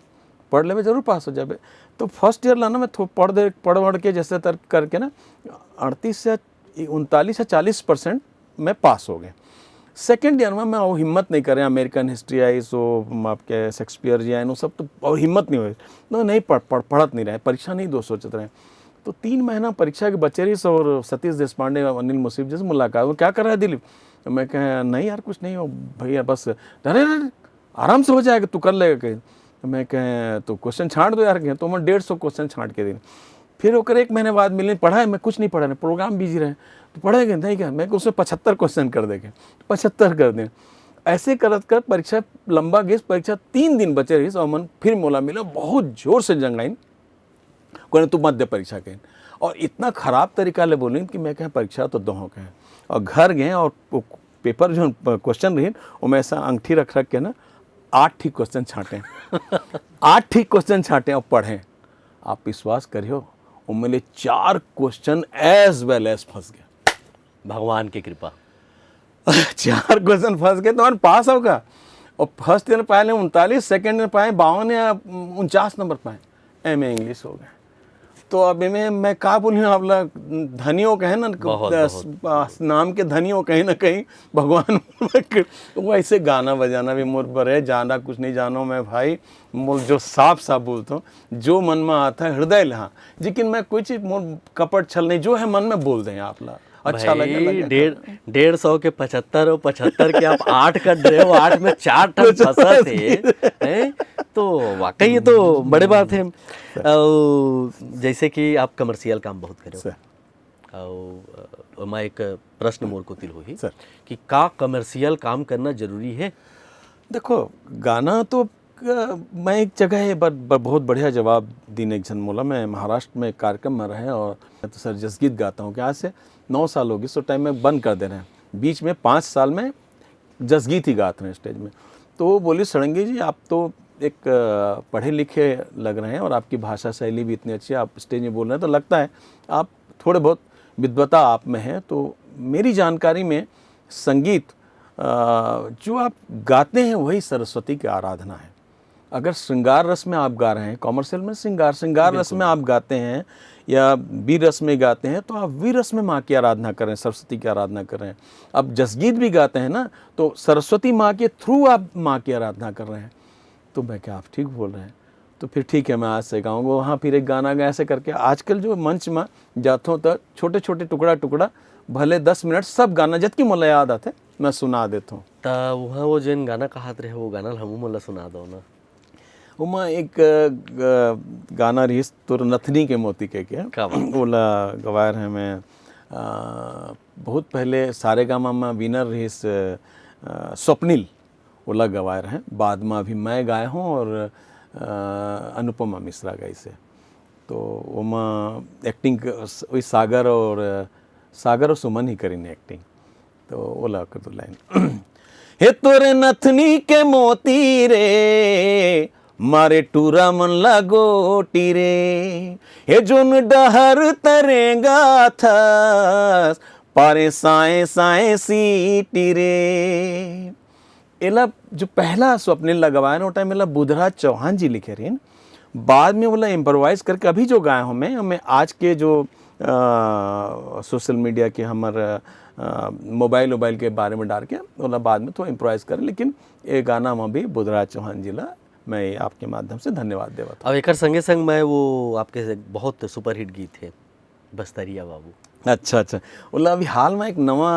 पढ़ लेबे, जरूर पास हो जाबे।" तो फर्स्ट ईयर ला ना मैं थो-, पढ़ दे, पढ़ वढ़ के जैसे तर करके ना अड़तीस से उनतालीस से चालीस परसेंट मैं पास हो गए। सेकेंड ईयर में मैं वो हिम्मत नहीं करे, अमेरिकन हिस्ट्री आई, सो आपके शेक्सपियर जी आए, वो सब तो और हिम्मत नहीं हुई, तो नहीं पढ़, पढ़, पढ़त नहीं रहे, परीक्षा नहीं दो सोचत रहे। तो तीन महीना परीक्षा के बचे रहिस और सतीश देशपांडे, अनिल मुशरीफ जी से मुलाकात, वो क्या कर रहा है दिलीप? तो मैं कहे, "नहीं यार, कुछ नहीं हो भैया, बस।" "अरे, अरे, अरे, आराम से हो जाएगा, तू कर लेगा।" कहे, तो मैं कहे, "तो क्वेश्चन छांट दो यार।" कहे, तो मैं डेढ़ सौ क्वेश्चन छांट के दिन, फिर ओकर एक महीने बाद मिले, पढ़ा है, मैं कुछ नहीं पढ़ा, प्रोग्राम बिजी रहे, तो पढ़ेंगे नहीं क्या, मैं उसमें पचहत्तर क्वेश्चन कर देंगे, पचहत्तर कर दें। ऐसे करत करत परीक्षा लंबा गेस, परीक्षा तीन दिन बचे रहिस और मन फिर मोला मिला, बहुत जोर से जंगाइन, कोने तू मत दे परीक्षा के। और इतना खराब तरीका ले बोलिन कि मैं कहे, "परीक्षा तो दोहों के।" और घर गए और वो पेपर जो क्वेश्चन रहिन, वो मैं ऐसा अंगठी रख रख के ना आठ ठीक क्वेश्चन छांटे। आठ ठीक क्वेश्चन छांटे और पढ़े। आप विश्वास करियो, उनमें ले चार क्वेश्चन as well as फंस गए। भगवान की कृपा। चार क्वेश्चन फंस गए तो मन पास होगा। और फर्स्ट ईयर पाए ले उनतालीस, सेकेंड ईयर पाए बावन या उनचास नंबर पाए, एमए इंग्लिश हो गए। तो अब एमे मैं का बोलिहूँ, आप ला धनियों कहे ना, बहुत, दस, बहुत। आ, नाम के धनियों कहीं ना कहीं भगवान। वैसे गाना बजाना भी मोर बरे, ज्यादा कुछ नहीं जानो मैं भाई, मोर जो साफ साफ बोलता हूँ, जो मन में आता है हृदय ले, हाँ। लेकिन मैं कोई चीज मोर कपट छल नहीं, जो है मन में बोल दें आप ला। अच्छा भाई, लगे, लगे डेढ़, तो। डेढ़ सौ के पचहत्तर और पचहत्तर के आप आठ कर रहे हो, आठ में चार ठन पचहत्तर फंसा थे, हैं? तो वाकई ये तो बड़े बात है। सर। और जैसे कि आप कमर्शियल काम बहुत करे हो। सर। और, अ, ओमा एक प्रश्न मोर कोति ले होही सर। कि का कमर्शियल काम करना जरूरी है? देखो, गाना तो, अ, मैं एक जगह ये ब-, ब-, बहुत बढ़िया जवाब दीन एक झन मोला। मैं महाराष्ट्र में एक कार्यक्रम में रहे और मैं तो सर जसगीत गाता हूँ कि आज से नौ साल होगी, सो टाइम में बंद कर दे रहे हैं। बीच में पाँच साल में जसगीत ही गात रहे स्टेज में। तो वो बोली, "षडंगी जी, आप तो एक, अ, पढ़े लिखे लग रहे हैं और आपकी भाषा शैली भी इतनी अच्छी है, आप स्टेज में बोल रहे हैं, तो लगता है आप थोड़े बहुत विद्वता आप में है।" तो मेरी जानकारी में संगीत, अ, जो आप गाते हैं, वही सरस्वती की आराधना है। अगर श्रृंगार रस में आप गा रहे हैं, कमर्शियल में श्रृंगार, श्रृंगार रस में बिल्कुल। आप गाते हैं या वीर रस में गाते हैं, तो आप वीर रस में माँ की आराधना कर रहे हैं, सरस्वती की आराधना कर रहे हैं। आप जसगीत भी गाते हैं ना, तो सरस्वती माँ के थ्रू आप माँ की आराधना कर रहे हैं। तो मैं कहा, "आप ठीक बोल रहे हैं।" तो फिर ठीक है, मैं आज से गाऊंगा। वहाँ फिर एक गाना गाया, ऐसे करके आजकल जो मंच में जाता हूँ, तो छोटे छोटे टुकड़ा टुकड़ा, भले दस मिनट, सब गाना जतकी मोला याद आते, मैं सुना देता हूँ। त उहाँ वो जेन गाना कहत रहे, वो गाना ल हमू मन ल सुना दो ना। ओमा एक, अ, ग-, गाना रहिस, तोर नथनी के मोती कह के। क्या बात। ओला गवाए रहे मैं, अ, बहुत पहले सारेगामा में विनर रहिस, अ, स्वप्निल, ओला गवाए रहे। बाद में अभी मैं गाए हूँ और, अ, अनुपमा मिश्रा गाइस हे। तो ओमा एक्टिंग क-, स-, वही सागर और, अ, सागर और सुमन ही करिन एक्टिंग। तो ओला कर दो लाइन। "हे तोरे नथनी के मोती रे, मारे टूरा मन ला गोटी रे। हे जोन डहर तरेंगा थस, पारे साए साए सीटी रे।" एला जो पहला स्वप्निल ला गवाए ना, वो टाइम एला बुधराज चौहान जी लिखे रहिन। बाद में ओला इम्प्रोवाइज करके अभी जो गाए हों मैं, मैं आज के जो सोशल मीडिया के हमर मोबाइल वोबाइल के बारे में डार के ओला बाद में थोड़ा इम्प्रोवाइज करें, लेकिन ये गाना में भी बुधराज चौहान जी ला मैं आपके माध्यम से धन्यवाद देवत हूँ। अब एकर संगे संग मैं वो आपके से बहुत सुपरहिट गीत है बस्तरिया बाबू। अच्छा, अच्छा। ओला अभी हाल में एक नवा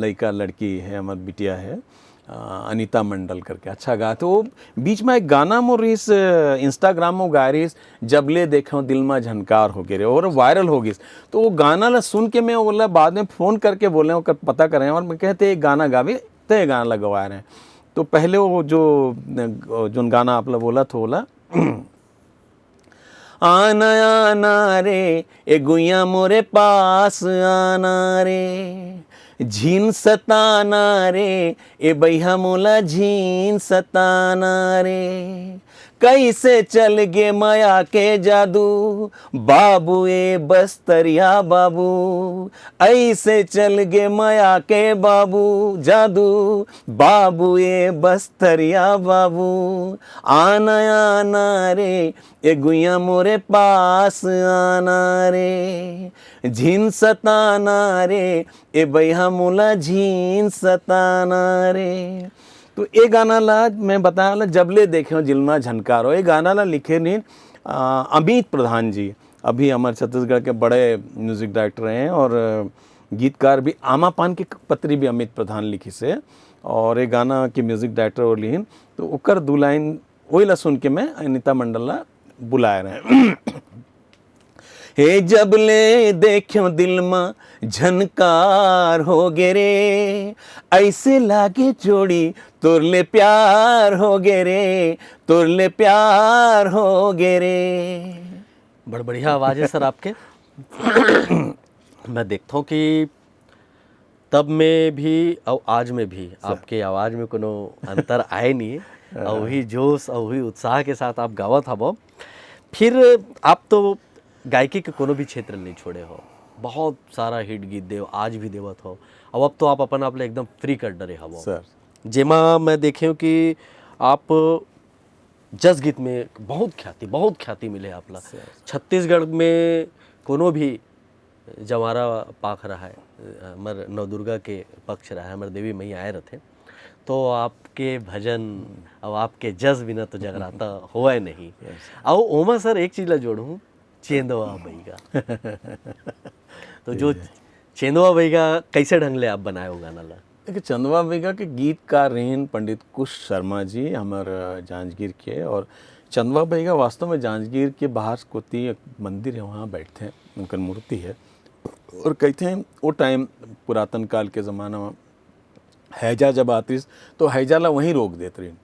लइका लड़की है, हमर बिटिया है, अ, अनिता मंडल करके, अच्छा गात हे। वो बीच में एक गाना मोर इस, अ, Instagram में गा रहिस, "जब ले देखे दिल में झनकार हो गे रे", और वायरल हो गिस। तो वो गाना ला सुन के मैं ओला बाद में फोन करके बोले, ओकर पता करें, और मैं कहते, "एक गाना गावे, ते गाना लगवा रहे हैं।" तो पहले वो जो, अ, जोन गाना आप ला बोला था, ओला, आना आना रे, ए गुइया मोरे पास आना रे, झिन सताना रे, ए बइहा मोला झिन सताना रे। कैसे चल गे मया के जादू, बाबू ए बस्तरिया बाबू। ऐसे चल गे मया के बाबू, जादू, बाबू ए बस्तरिया बाबू। आना आना रे, ए गुइया मोरे पास आना रे, झिन सताना रे, ए बइहा मोला झिन सताना रे। तो ए गाना ला मैं बताया ला, "जब ले देखे हो जिलमा झनकार हो", ए गाना ला लिखे नहीं, अ, अमित प्रधान जी, अभी हमर छत्तीसगढ़ के बड़े म्यूजिक डायरेक्टर हैं और गीतकार भी। आमा पान के पत्री भी अमित प्रधान लिखिस हे और ये गाना के म्यूजिक डायरेक्टर वो लिहिन, तो ओकर दू लाइन वही ला सुन के मैं अनिता मंडल ला बुलाए रहे। हे जब ले देख्यो दिल मा झनकार हो गे रे, ऐसे लागे जोड़ी तोर ले प्यार हो गे रे, तोर ले प्यार हो गे रे। बड़ बढ़िया आवाज है सर आपके। मैं देखता हूँ कि तब में भी और आज में भी आपके आवाज में कोनो अंतर आए नहीं है। और वही जोश और वही उत्साह के साथ आप गावत हवो। फिर आप तो गायकी के कोनो भी क्षेत्र नहीं छोड़े हो, बहुत सारा हिट गीत देव, आज भी देवत हो। अब अब तो आप अपन आप ले एकदम फ्री कर डरे हवो। सर। जेमा मैं देखे हूँ कि आप जस गीत में बहुत ख्याति, बहुत ख्याति मिले आप ला। सर। छत्तीसगढ़ में कोनो भी जवारा पाख रहा है, हमर नवदुर्गा के पक्ष रहा है, हमर देवी मैया आए रहते, तो आपके भजन, अब आपके जस बिना तो जगराता होए नहीं। यस। और ओमा सर एक चीज ला जोड़ूँ, चेंदवा बैगा। तो जो चेंदवा बैगा कैसे ढंग ले आप बनाए हो गाना ला? देखिए, चंदवा बैगा के गीतकार रहिन पंडित कुश शर्मा जी, हमर जांजगीर के। और चंदवा बैगा वास्तव में जांजगीर के बाहर कोती एक मंदिर है, वहाँ बैठते हैं, उनकर मूर्ति है। और कहते हैं, वो टाइम पुरातन काल के ज़माना में हैजा जब आतिस, तो हैजा ला वहीं रोक देत रहिन।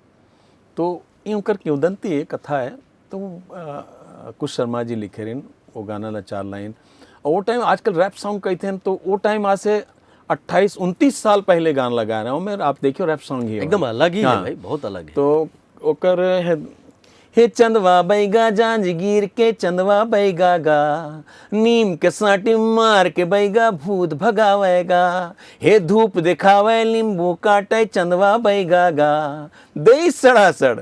तो ये उनकर किंवदंती है, कथा है। तो, अ, कुश शर्मा जी लिखे रहिन वो गाना ला चार लाइन। और वो टाइम आजकल रैप सॉन्ग कहते हैं, तो वो टाइम आज से अट्ठाईस उनतीस साल पहले गाना लगा रहे हो, मैं, आप देखियो रैप सॉन्ग ही हो। एकदम अलग ही है हाँ। भाई, बहुत अलग है। तो ओकर है, हे चंदवा बैगा जांजगीर के चंदवा बैगा गा, नीम के साटी मार के बैगा भूत भगावेगा, हे धूप दिखावे नींबू काटे चंदवा बैगा गा, दे सड़ासड़,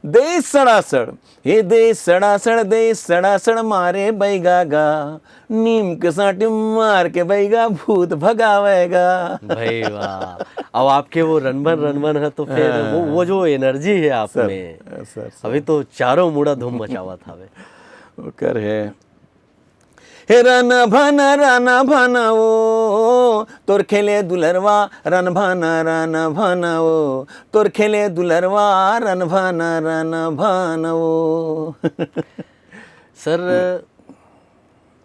दे सड़ासड़, हे दे सड़ासड़, दे सड़ासड़ मारे बैगा गा, नीम के साटी मार के बैगा भूत भगावेगा। भाई वाह। अब आपके वो रनबन रनबन है तो फिर हाँ। वो, वो जो एनर्जी है आप सर, में, सर, सर। अभी तो चारों मुड़ा धूम मचावत हवे। ओकर है। हे राना भाना, राना भाना ओ, तोर खेले दुलरवा, राना भाना, राना भाना ओ, तोर खेले दुलरवा, राना भाना, राना भाना ओ। सर,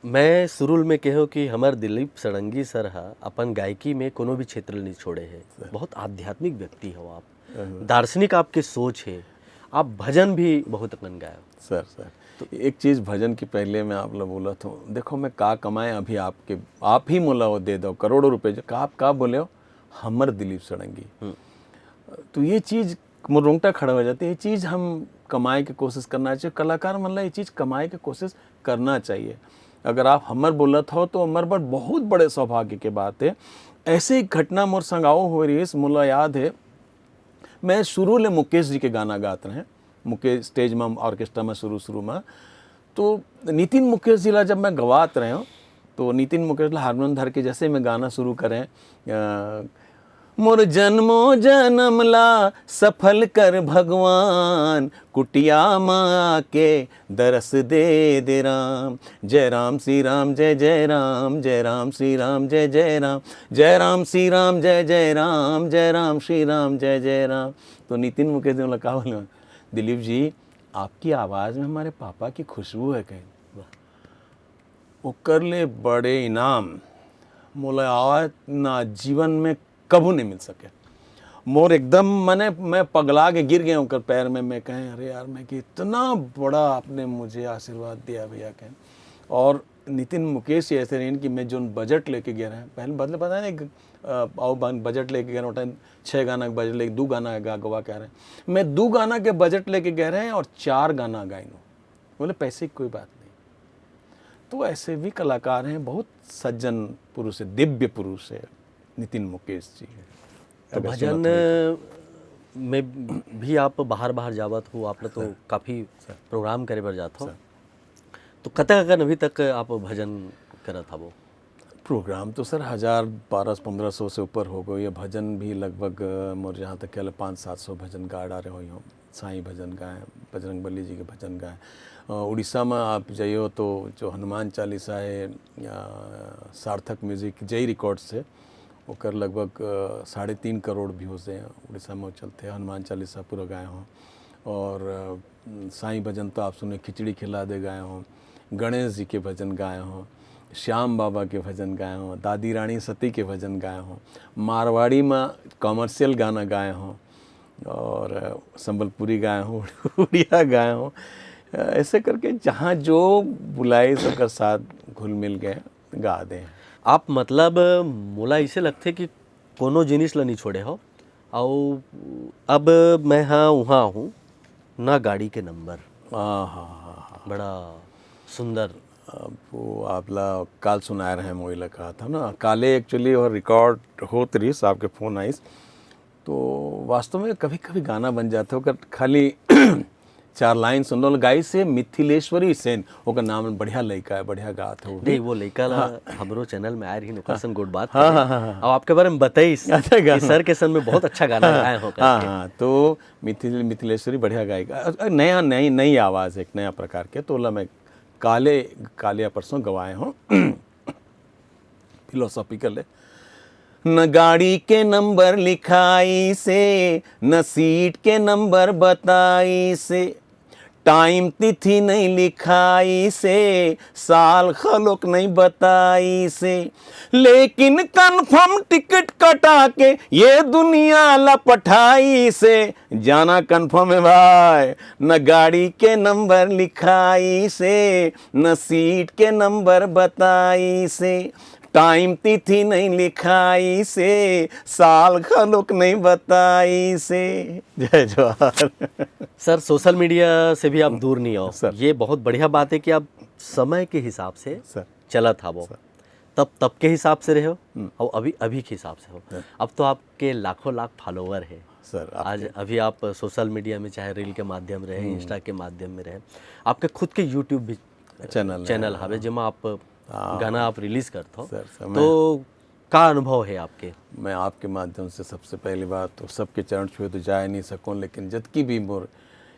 मैं शुरू में कहो कि हमर दिलीप षडंगी सर हा अपन गायकी में कोनो भी क्षेत्र नहीं छोड़े है। सर। बहुत आध्यात्मिक व्यक्ति हो आप, हाँ। दार्शनिक आपके सोच है, आप भजन भी बहुत अकन गायो। सर, सर, तो एक चीज़ भजन की पहले मैं आप लोग बोला था, देखो मैं का कमाए अभी आपके, आप ही मोला वो दे दो करोड़ों रुपए, जो का आप का बोले हो, हमर दिलीप षडंगी। हम्म। तो ये चीज़ मोर रोंगटा खड़ा हो जाते, ये चीज़ हम कमाए के कोशिश करना चाहिए, कलाकार मन ला ये चीज़ कमाए के कोशिश करना चाहिए। अगर आप हमर बोलत हो तो हमर बर बहुत बड़े सौभाग्य के बात है। ऐसे ही घटना मोर संग आओ हो रही है, मोला याद है, मैं शुरू ले मुकेश जी के गाना गात रहें, मुकेश stage में, orchestra में शुरू, शुरू में। तो नितिन मुकेश जी ला जब मैं गवात रहें हों, तो नितिन मुकेश ला हारमोनियम धर के जैसे मैं गाना शुरू करें, अ, मोर जन्मो जन्म ला सफल कर भगवान, कुटिया मा आके दरस दे दे राम। जय राम श्री राम, जय जय राम, जय राम श्री राम, जय जय राम, जय राम श्री राम, जय जय राम, जय राम श्री राम, जय जय राम। तो नितिन मुकेश जी मोला का बोले, "दिलीप जी, आपकी आवाज़ में हमारे पापा की खुशबू है कहीं।" वाह। ओकर ले बड़े इनाम मोला आवाज़ ना जीवन में कभू नहीं मिल सके। मोर एकदम, मने, मैं पगला के गिर गया ओकर पैर में। मैं कहें, "अरे यार," मैं कि, "इतना बड़ा आपने मुझे आशीर्वाद दिया भैया," कहें। और नितिन मुकेश ही ऐसे रहिन कि मैं जोन budget लेके गए रहें, पहले बदले पता नहीं, अ, आओ बन-, budget लेके गए रहें, उस time छः गाना के budget लेके दू गाना गा, गवा के आ रहे हैं। मैं दू गाना के budget लेके गए रहें और चार गाना गाइन। बोले, "पैसे की कोई बात नहीं।" तो ऐसे भी कलाकार हैं, बहुत सज्जन पुरुष है, दिव्य पुरुष है नितिन मुकेश जी। तो अगर भजन सुनत होई तो। में भी आप बाहर-बाहर जावत हो, आप लोग तो सर। काफ़ी सर। Program करे बर जात हो। सर। तो कतका कन अभी तक आप भजन करत हवो? Program तो सर हज़ार, बारह सौ, पन्द्रह सौ से ऊपर हो गए। ये भजन भी लगभग, अ, मोर जहाँ तक ख्याल है, पाँच सात सौ भजन गा डारे होई हों। साईं भजन गाए, बजरंग बली जी के भजन गाए। अ, उड़ीसा में आप जाइयो तो जो हनुमान चालीसा है, अ, सार्थक Music, J Records से, ओकर लगभग, अ, साढ़े तीन करोड़ views हैं उड़ीसा में, चलते हनुमान चालीसा पूरा गाए हों। और, अ, साईं भजन तो आप सुने, खिचड़ी खिला दे गाए हों, गणेश जी के भजन गाए हों, श्याम बाबा के भजन गाए हों, दादी रानी सती के भजन गाए हों, मारवाड़ी में commercial गाना गाए हों, और संबलपुरी गाए हों, उड़िया गाए हों। ऐसे करके जहाँ जो बुलाए, सबकर साथ घुल मिल के गा दे। आप, मतलब, मोला ऐसे लगथे कि कोनो जिनिस ल नहीं छोड़े हो। अउ अब मैं हाँ उहाँ हूँ, ना गाड़ी के नंबर। आहा। बड़ा सुंदर। अब वो आपला काल सुनाए रहे, मोला कहा था ना, काले actually और record होत रहिस, आपके phone आइस। तो वास्तव में कभी-कभी गाना बन जाथे, ओकर खाली चार line सुन लो, गाइस हे मिथिलेश्वरी सेन, ओकर नाम बढ़िया लइका है, बढ़िया गात हे वो भी। नहीं, वो लइका ला हाँ। हमरो channel में आए रहिन, ओकर हाँ। संग गोठ बात हाँ, करे। हाँ, हाँ, हाँ। अब आपके बारे में बताइस अच्छा कि गाना। सर के संग में बहुत अच्छा गाना हाँ, गाए हो हाँ, करके। हाँ, तो मिथिल-, मिथिलेश्वरी बढ़िया गायिका, अ, अ, नया, नई, नई आवाज़, एक नया प्रकार के, तो ओला मैं काले, काले या परसों गवाए हों। Philosophical है। न गाड़ी के नंबर लिखाइस हे, न seat के नंबर बताइस हे, time तिथि नहीं लिखाइस हे, साल घलोक नहीं बताइस हे, लेकिन confirm ticket कटा के ये दुनिया ला पठाइस हे। जाना confirm है भाई, न गाड़ी के नंबर लिखाइस हे, न seat के नंबर बताइस हे, time तिथि नहीं लिखाइस हे, साल घलोक नहीं बताइस हे। जय जोहार। सर, social media से भी आप दूर नहीं हो। सर। ये बहुत बढ़िया बात है कि आप समय के हिसाब से सर। चलत हवो। सर। तब, तब के हिसाब से रहे हो हम्म। और अभी, अभी के हिसाब से हो। सर। अब तो आपके लाखों लाख follower है। सर, आज आपके अभी आप social media में, चाहे reel के माध्यम रहे, हम्म। Insta के माध्यम में रहे, आपके खुद के YouTube भी channel है। Channel हवे, जेमा आप हाँ। गाना आप release करत हो। सर, सर, तो मैं का अनुभव है आपके? मैं आपके माध्यम से सबसे पहली बात तो सबके चरण छुए तो जाए नहीं सकूँ, लेकिन जतकी भी मोर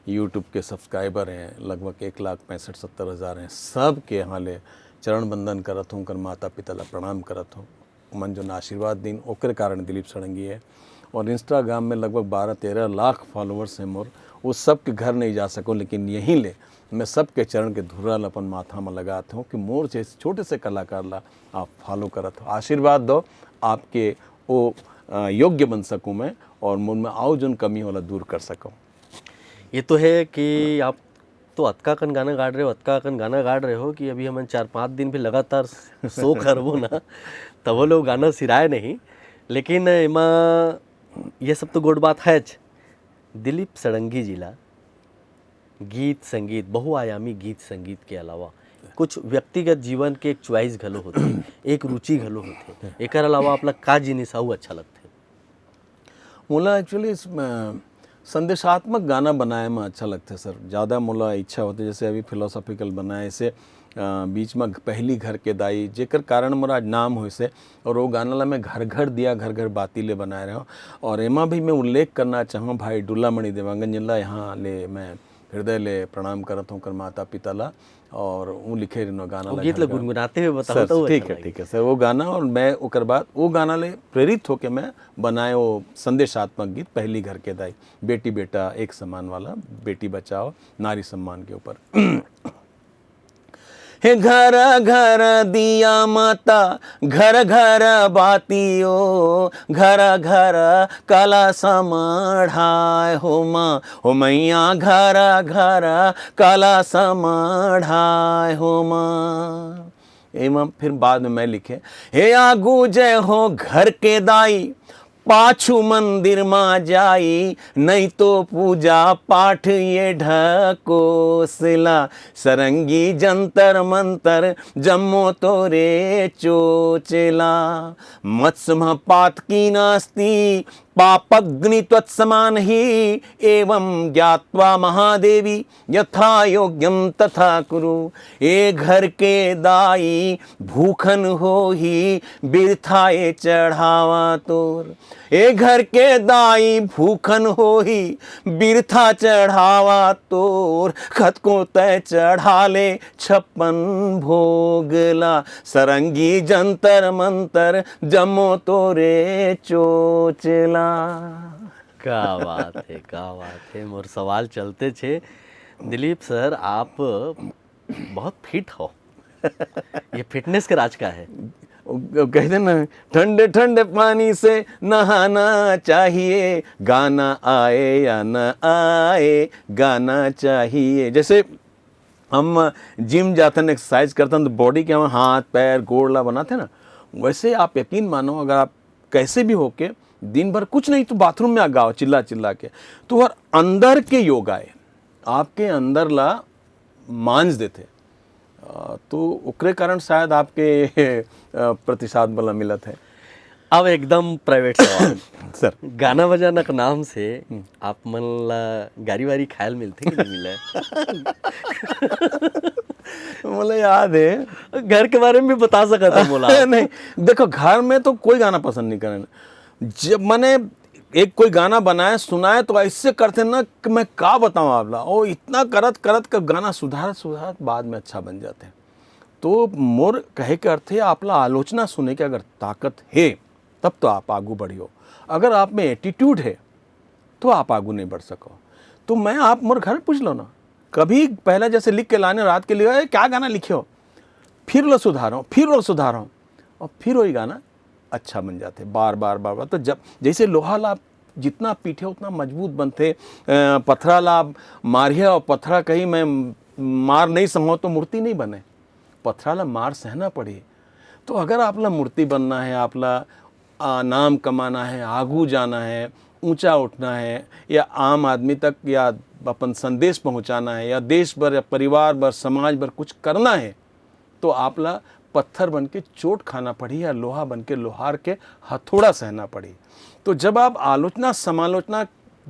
YouTube के subscriber हैं, लगभग एक लाख पैंसठ सत्तर हज़ार हैं, सबके यहाँ ले चरण बंदन करत हूँ, उनकर माता पिता ला प्रणाम करत हूँ। ओमन जोन आशीर्वाद दिन, ओकरे कारण दिलीप षडंगी है। और Instagram में लगभग बारह तेरह लाख followers हैं मोर, वो सबके घर नहीं जा सकूँ, लेकिन यहीं ले मैं सबके चरण के धुर्रा ल अपन माथा में लगात हूँ कि मोर जैसे छोटे से कलाकार ला आप follow करत हो, आशीर्वाद दो, आपके वो, अ, योग्य बन सकूँ मैं और मोर में आओ जोन कमी होला दूर कर सकूँ। ये तो है कि आप तो अतका कन गाना गाड़ रहे हो, अतका कन गाना गाड़ रहे हो कि अभी हमन चार पाँच दिन भी लगातार show करबो ना, तब वो लोग गाना सिराए नहीं। लेकिन एमा ये सब तो गोठ बात है च। दिलीप षडंगी जी ला गीत संगीत, बहुआयामी गीत संगीत के अलावा कुछ व्यक्तिगत जीवन के एक choice घलो होथे, एक रुचि घलो होथे। एकर अलावा आप ला का जिनिस अउ अच्छा लगथे? मोला actually इस, अ, संदेशात्मक गाना बनाए म अच्छा लगथे सर, ज़्यादा मोला इच्छा होथे, जैसे अभी फिलोसॉफिकल बनाए से, अ, बीच म पहली घर के दाई, जेकर कारण मोर आज नाम होइस हे, और वो गाना ला मैं घर घर दिया, घर घर बाती ले बनाए रहे हूँ। और एमा भी मैं उल्लेख करना चाहूँ भाई डुल्ला मणि देवांगन जी ला, यहाँ ले मैं हृदय ले प्रणाम करत हूँ, ओकर माता पिता ला, और वो लिखे रहिन गाना वो ला गीत घर ला घर। गुनगुनाते हुए बताओ सर, तो वो ठीक अच्छा है, लगे। ठीक है सर, वो गाना और मैं ओकर बाद वो गाना ले प्रेरित होके मैं बनाए वो संदेशात्मक गीत पहली घर के दाई, बेटी बेटा एक समान वाला, बेटी बचाओ नारी सम्मान के ऊपर। हे घर घर दिया माता, घर घर बाती ओ, घर घर कलश मढ़ाए हो माँ, हो मैया घर घर कलश मढ़ाए हो माँ। एमा फिर बाद में मैं लिखे, हे आगू जय हो घर के दाई, पाछू मंदिर मा जाई, नहीं तो पूजा पाठ ये ढकोसला। सरंगी जंतर मंतर जम्मो तोरे चोचला। मत्सम पातकी नास्ति पापग्नि त्वत्समानहि। एवं ज्ञात्वा महादेवी यथा योग्यं तथा कुरु। ए घर के दाई भूखन होही बिरथा ए चढ़ावा तोर। ए घर के दाई भूखन होही बिरथा चढ़ावा तोर। खतको तय चढ़ा ले छप्पन भोगला। सरंगी जंतर मंतर जम्मो तोरे चोचला। क्या बात है, क्या बात है। मोर सवाल चलते छे, दिलीप सर, आप बहुत फिट हो। ये फिटनेस के राज का है। वो कहते ना, ठंडे ठंडे पानी से नहाना चाहिए, गाना आए या न आए, गाना चाहिए। जैसे हम जिम जाते हैं, एक्सरसाइज करते हैं, तो बॉडी के हम हाथ पैर गोड़ ला बनाते हैं ना, वैसे आप यकीन मानो, अगर आप कैसे भी होके दिन भर कुछ नहीं तो बाथरूम में आ गाओ चिल्ला चिल्ला के, तो हर अंदर के योग आए, आपके अंदर ला मांज देथे। अ, तो ओकरे कारण शायद आपके अ, प्रतिसाद वाला मिलत है। अब एकदम प्राइवेट सवाल। सर। गाना बजाना के नाम से हम्म। आप मन ला गारी वारी खायल मिलथे कि नहीं मिले? मोला याद है। घर के बारे में भी बता सकत हो मोला। नहीं, देखो, घर में तो कोई गाना पसंद नहीं करन। जब मैंने एक कोई गाना बनाए, सुनाए, तो ऐसे करते ना कि मैं का बताऊं आप ला। ओ, इतना करत करत के गाना सुधारत सुधारत बाद में अच्छा बन जाते हैं। तो मोर कहे के अर्थ है, आप ला आलोचना सुने के अगर ताकत है, तब तो आप आगू बढ़ियो। अगर आप में एटीट्यूड है, तो आप आगू नहीं बढ़ सको। तो मैं आप मोर घर पूछ लो ना, कभी पहला जैसे लिख के लाने रात के लिए, "ए, क्या गाना लिखे हो?" फिर लो सुधारो, फिर लो सुधारो, और फिर वही गाना अच्छा बन जाथे बार बार बार बार। तो जब जैसे लोहा ला आप जितना पीठे उतना मजबूत बनथे, अ, पथरा ला आप मारिया और पथरा कहीं मैं मार नहीं सहो तो मूर्ति नहीं बने, पथरा ला मार सहना पड़ी। तो अगर आप ला मूर्ति बनना है, आप ला आ, नाम कमाना है, आगू जाना है, ऊंचा उठना है, या आम आदमी तक या अपन संदेश पहुंचाना है, या देश बर या परिवार बर समाज बर कुछ करना है, तो आप ला पत्थर बन के चोट खाना पड़ी या लोहा बन के लोहार के हथौड़ा सहना पड़ी। तो जब आप आलोचना समालोचना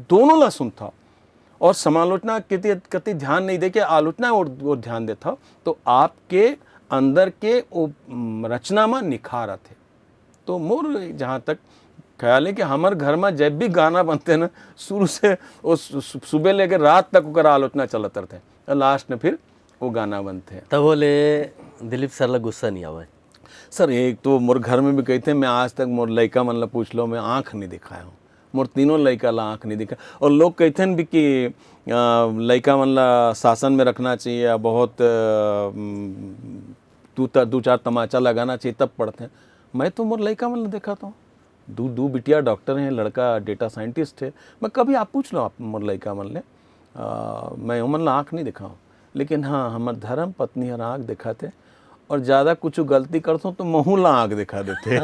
दोनों ला सुनता और समालोचना के कति ध्यान नहीं देके आलोचना और, और ध्यान देता, तो आपके अंदर के वो, उम, रचना में निखार आथे। तो मोर जहाँ तक ख्याल है कि हमर घर में जब भी गाना बनते ना, शुरू से वो सु-, सु-, सुबह लेके रात तक ओकर आलोचना चलत रहते हैं, लास्ट में फिर वो गाना बनते हैं। तब बोले दिलीप सर ला गुस्सा नहीं आवे? सर, एक तो मोर घर में भी कहते हैं, मैं आज तक मोर लइका मन ला पूछ लो, मैं आँख नहीं दिखाया हूँ, मोर तीनों लइका ला आँख नहीं दिखा। और लोग कहते हैं भी कि अ, लइका मन ला शासन में रखना चाहिए, या बहुत अ, उम, दू त-, दू चार तमाचा लगाना चाहिए तब पढ़ते हैं। मैं तो मोर लइका मन ला देखा था, दू दू बिटिया डॉक्टर हैं, लड़का डेटा साइंटिस्ट है। मैं कभी आप पूछ लो आप मोर लइका मन ले, अ, मैं ओमन ला आँख नहीं दिखाऊँ, लेकिन हाँ, हमर धर्म पत्नी हर आँख दिखाथे और ज़्यादा कुछ गलती करथों तो महू ला आँख दिखा देथे।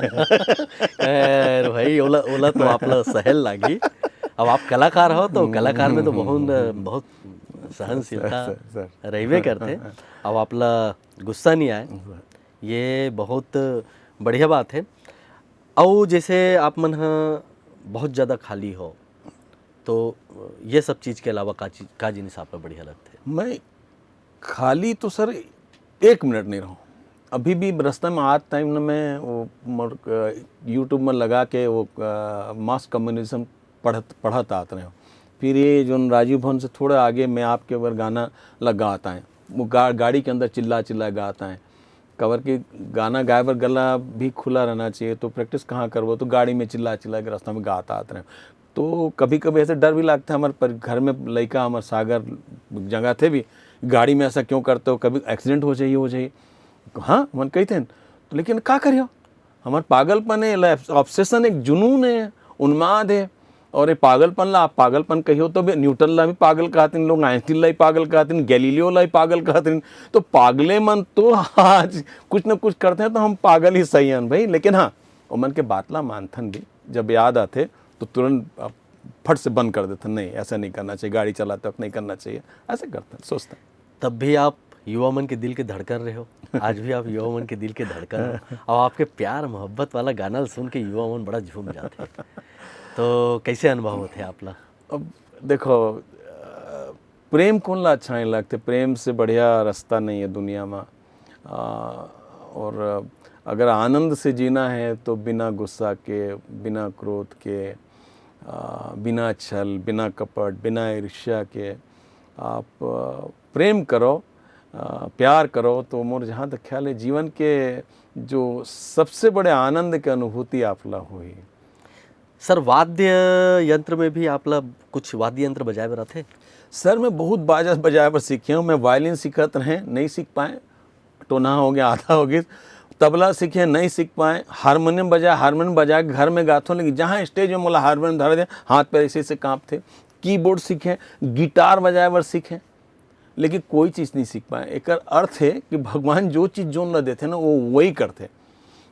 खैर भाई, ओला, ओला तो आप ला सहल लागी। अब आप कलाकार हो तो कलाकार में तो बहुत, बहुत सहनशीलता सर, सर, सर। रहिबे करथे। अब आप ला गुस्सा नहीं आए, सर। ये बहुत बढ़िया बात है। अउ जैसे आप मन ह बहुत ज़्यादा खाली हो, तो ये सब चीज के अलावा का चीज, का जिनिस आप ला बढ़िया लगथे? मैं खाली तो सर एक मिनट नहीं रहूँ। अभी भी रास्ता में आत टाइम ना मैं वो मोर यूट्यूब में लगा के वो मास कम्युनिज्म पढ़त पढ़त आत रहे हूँ। फिर ये जो राजीव भवन से थोड़ा आगे मैं आपके ऊपर गाना लगा आता है, वो गा, गाड़ी के अंदर चिल्ला चिल्ला गाता है। कबर कि गाना गाए बर गला भी खुला रहना चाहिए, तो प्रैक्टिस कहाँ करबो, तो गाड़ी में चिल्ला चिल्ला के रास्ता में गात आत रहे। तो कभी कभी ऐसे डर भी लगता है हमारे पर, घर में लइका हमारे सागर जगह थे भी, गाड़ी में ऐसा क्यों करते हो, कभी एक्सीडेंट हो जाइए हो जाइए। हाँ, मन कहते हैं, तो लेकिन का करियो, हमार पागलपन है, ऑब्सेशन, एक जुनून है, उन्माद है। और ये पागलपन ला आप पागलपन कहियो तो भी न्यूटन ला भी पागल कहते हैं लोग, आइंस्टीन ला भी पागल कहते हैं, गैलीलियो ला भी पागल कहते हैं। तो पागले मन तो आज कुछ ना कुछ करते हैं, तो हम पागल ही सही हैं भाई। लेकिन हाँ, वो मन के बात ला मानथन भी, जब याद आते तो तुरंत आप फट से बंद कर देते, नहीं, ऐसा नहीं करना चाहिए, गाड़ी चलाते वक्त नहीं करना चाहिए, ऐसे करते हैं, सोचते हैं। तब भी आप युवा मन के दिल के धड़कन रहे हो। आज भी आप युवा मन के दिल के धड़कन हो। अब आपके प्यार मोहब्बत वाला गाना सुन के युवा मन बड़ा झूम जाते हैं। तो कैसे अनुभव होते हैं आप ला? अब देखो, प्रेम कौन ला अच्छा नहीं लगते? प्रेम से बढ़िया रास्ता नहीं है दुनिया में। और अगर आनंद से जीना है तो बिना गुस्सा के, बिना क्रोध के, बिना छल, बिना कपट, बिना ईर्ष्या के आप प्रेम करो, प्यार करो। तो मोर जहाँ तक ख्याल है, जीवन के जो सबसे बड़े आनंद के अनुभूति आप ला हुई। सर, वाद्य यंत्र में भी आप ला कुछ वाद्य यंत्र बजाए बर आथे? सर, मैं बहुत बाजा बजाए बर सीखे हूँ। मैं वायलिन सीखत रहे, नहीं सीख पाए, टोना हो गया, आधा हो गया। तबला सीखे, नहीं सीख पाए। हारमोनियम बजाए, हारमोनियम बजा के घर में गाथों, लेकिन जहाँ स्टेज में मोला हारमोनियम धर दे, हाथ पैर ऐसे ऐसे काँपथे। कीबोर्ड सीखे, गिटार बजाए बर सीखे, लेकिन कोई चीज़ नहीं सीख पाए। एकर अर्थ है कि भगवान जो चीज़ जोन ला देथे ना, वो वही करथे।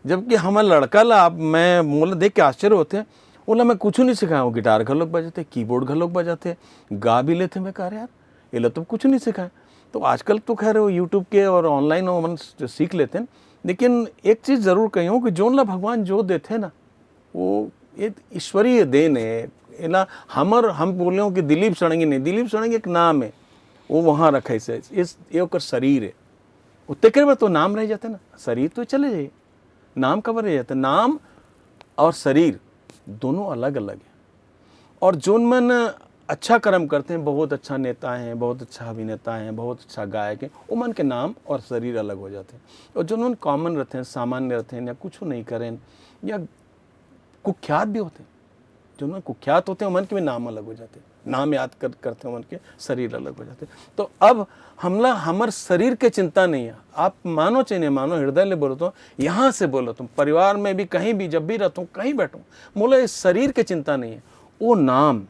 जबकि हमर लड़का ला आप, मैं मोला देख के आश्चर्य होथे, ओला मैं कुछ नहीं सिखाया। वो गिटार घलोक बजाथे, कीबोर्ड घलोक बजाथे, गा भी लेथे। मैं कह रहे यार, एला तो कुछ नहीं सिखाए। तो आजकल तो खैर वो यूट्यूब के और ऑनलाइन वो मन सीख लेते हैं, लेकिन एक चीज़ जरूर कही हूँ कि जोन ला भगवान जो देथे ना, वो ये ईश्वरीय देन है। एला हमर, हम बोले हो कि दिलीप षडंगी नहीं, दिलीप षडंगी एक नाम है, वो वहाँ रखे से इस ये ओकर शरीर है। वो तेकर बर तो नाम रह जाते ना, शरीर तो चले जाए, नाम कबर रह जाते? नाम और शरीर दोनों अलग अलग है। और जोन मन अच्छा कर्म करते हैं, बहुत अच्छा नेता हैं, बहुत अच्छा अभिनेता हैं, बहुत अच्छा गायक हैं, वो मन के नाम और शरीर अलग हो जाते हैं। और जोन मन कॉमन रहते हैं, सामान्य रहते हैं, या कुछ नहीं करें, या कुख्यात भी होते हैं, जोन मन कुख्यात होते हैं, वो मन के भी नाम अलग हो जाते हैं, नाम याद कर करते हैं, मन के शरीर अलग हो जाते हैं। तो अब हमला हमर शरीर के चिंता नहीं है। आप मानो चाहे नहीं मानो, हृदय ले बोलो तो, यहाँ से बोलो तुम, परिवार में भी, कहीं भी, जब भी रहता हूँ, कहीं बैठा हूँ, मोला इस शरीर के चिंता नहीं है। वो नाम,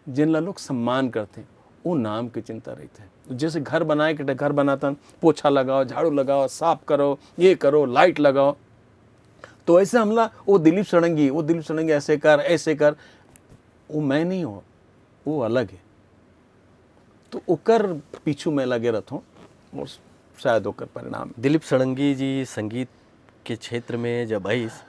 जिन ला लोग सम्मान करते हैं, वो नाम की चिंता रहते हैं। तो जैसे घर बनाए के, घर बनाता, पोछा लगाओ, झाड़ू लगाओ, साफ करो, ये करो, लाइट लगाओ, तो ऐसे हमला वो दिलीप षडंगी, वो दिलीप षडंगी ऐसे कर, ऐसे कर, वो मैं नहीं हूँ, वो अलग है। तो ओकर पीछू मैं लगे रहता हूँ, और शायद ओकर परिणाम। दिलीप षडंगी जी संगीत के क्षेत्र में जब आइस,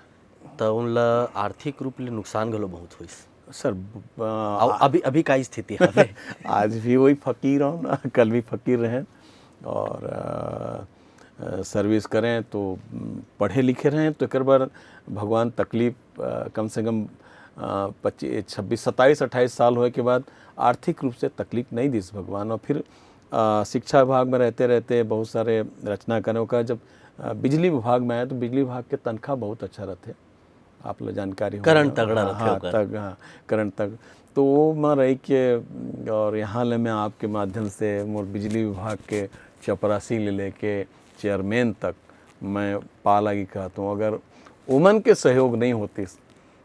त उनला आर्थिक रूप ले नुकसान घलो बहुत होइस। सर, ब- अउ अभी, अभी का स्थिति हवे? आज भी वही फकीर हो ना, कल भी फकीर रहे। और अ, अ, सर्विस करें तो, म, पढ़े लिखे रहें तो एकर बर भगवान तकलीफ, अ, कम से कम, अ, पच्चीस, छब्बीस, सत्ताईस, अट्ठाईस साल होए के बाद आर्थिक रूप से तकलीफ नहीं दिस भगवान। और फिर अ, शिक्षा विभाग में रहते रहते बहुत सारे रचना करें। ओकर जब अ, बिजली विभाग में आए तो बिजली विभाग के तनख्वाह बहुत अच्छा रहते, आप ला जानकारी होगा। करंट तगड़ा हाँ, रथे हाँ, ओकर। तग, हाँ, करंट तक। तो वो मैं रही के, और यहाँ ले मैं आपके माध्यम से मोर बिजली विभाग के चपरासी ले लेके चेयरमैन तक मैं पाला की कहता हूँ। अगर उमन के सहयोग नहीं होतीस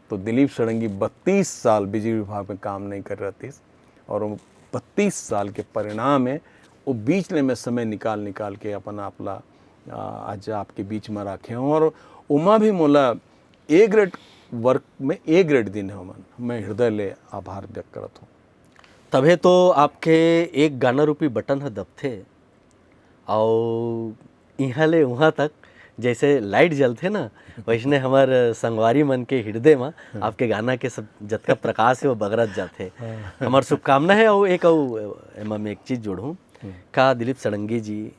तो दिलीप षडंगी बत्तीस साल बिजली विभाग में काम नहीं कर रहतीस। और वो बत्तीस साल के परिणाम है, वो बीच ले मैं समय निकाल निकाल के अपन आप ला, आ, आज आपके बीच में रखे हूँ। और उमा भी मोला ए ग्रेड वर्क में ए ग्रेड दिन है उमन, मैं हृदय ले आभार व्यक्त करत हूँ। तभे तो आपके एक गाना रूपी बटन ह दबथे, अउ इहाँ ले उहाँ तक जैसे लाइट जलथे ना, वैसने हमर संगवारी मन के हृदय म आपके गाना के सब जतका प्रकाश हे, वो बगरत जाथे। हमर शुभकामना हे। अउ एक, अउ एमा मैं एक चीज जोड़हूँ, का दिलीप षडंगी जी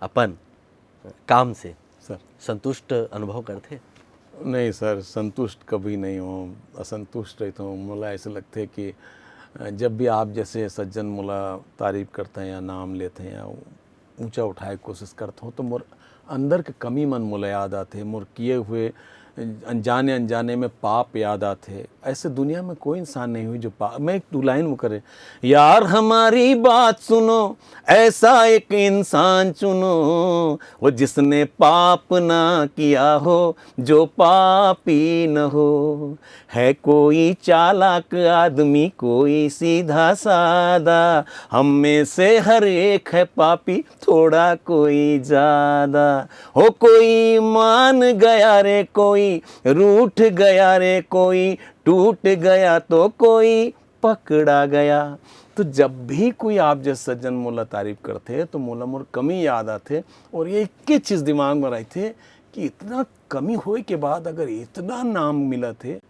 अपन काम से सर। संतुष्ट अनुभव करथे? नहीं सर, संतुष्ट कभी नहीं हूँ। असंतुष्ट रहता हूँ। मोला ऐसे लगथे कि, अ, जब भी आप जैसे सज्जन मोला तारीफ करते हैं या नाम लेते हैं या ऊंचा उठाए के कोशिश करता हूँ, तो मोर अंदर के कमी मन मोला याद आथे, मोर किए हुए अनजाने अनजाने में पाप याद आथे। ऐसे दुनिया में कोई इंसान नहीं हुई जो पाप, मैं एक दो लाइन वो करे, यार हमारी बात सुनो, ऐसा एक इंसान चुनो, वो जिसने पाप ना किया हो, जो पापी न हो। है कोई चालाक आदमी, कोई सीधा सादा, हम में से हर एक है पापी, थोड़ा कोई ज्यादा। हो कोई मान गया रे, कोई रूठ गया रे, कोई टूट गया तो कोई पकड़ा गया। तो जब भी कोई आप जैसे सज्जन मोला तारीफ करथे, तो मोला मोर कमी याद आथे। और ये एक ही चीज दिमाग में रहथे कि इतना कमी होए के बाद अगर इतना नाम मिलत हे,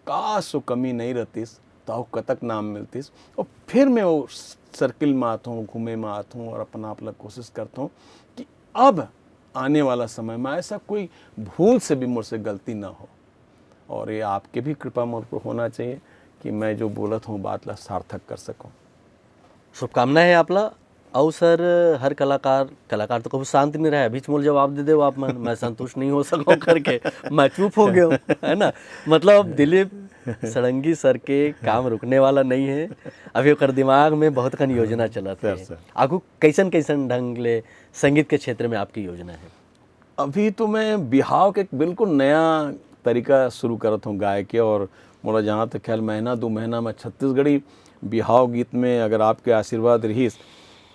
काश वो कमी नहीं रहतीस, तो अउ कतक नाम मिलतीस। और फिर मैं वो सर्किल में आत हूँ, घूमे में आत हूँ और अपना आप ला कोशिश करता हूँ कि अब आने वाला समय में ऐसा कोई भूल से भी मोर से गलती ना हो। और ये आपके भी कृपा मोर पर होना चाहिए कि मैं जो बोलत हूँ, बात ला सार्थक कर सकूँ। शुभकामना हे आप ला। अउ सर, हर कलाकार, कलाकार तो कभू शांत नहीं रहे, अभीच मोला जवाब दे देव आप मन, मैं संतुष्ट नहीं हो सकूँ करके, मैं चुप हो गया हूँ, है ना? मतलब दिलीप षडंगी सर के काम रुकने वाला नहीं है। अभी ओकर दिमाग में बहुत कन योजना चलत सर, है। सर। आगू कैसन कैसन ढंग ले संगीत के क्षेत्र में आपकी योजना है? अभी तो मैं बिहाव के एक बिल्कुल नया तरीका शुरू करत हूँ गाए के, और मोला जहाँ तक ख्याल, महीना दो महीना में छत्तीसगढ़ी बिहाव गीत में अगर आपके आशीर्वाद रहीस,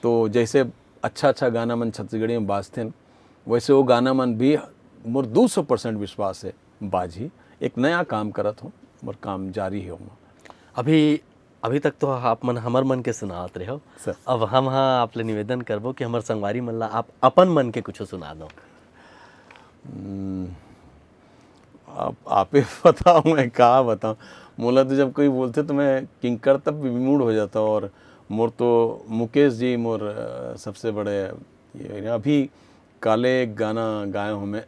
तो जैसे अच्छा अच्छा गाना मन छत्तीसगढ़ी में बाजथे, वैसे वो गाना मन भी मोर दो सौ परसेंट विश्वास है बाजी। एक नया काम करत हूँ, मोर काम जारी है ओमा। अभी, अभी तक तो आप मन हमर मन के सुनावत रहे हो। सर। अब हम हा आप ले निवेदन करबो कि हमर संगवारी मन ला आप अपन मन के कुछ सुना दो। हम्म, आप, आप ही बताओ, मैं का बताऊँ। मोला तो जब कोई बोलथे तो मैं किंकर तब विमूढ़ हो जाता हूँ। और मोर तो मुकेश जी मोर, अ, सबसे बड़े ये, अभी काले एक गाना गाए हूँ मैं।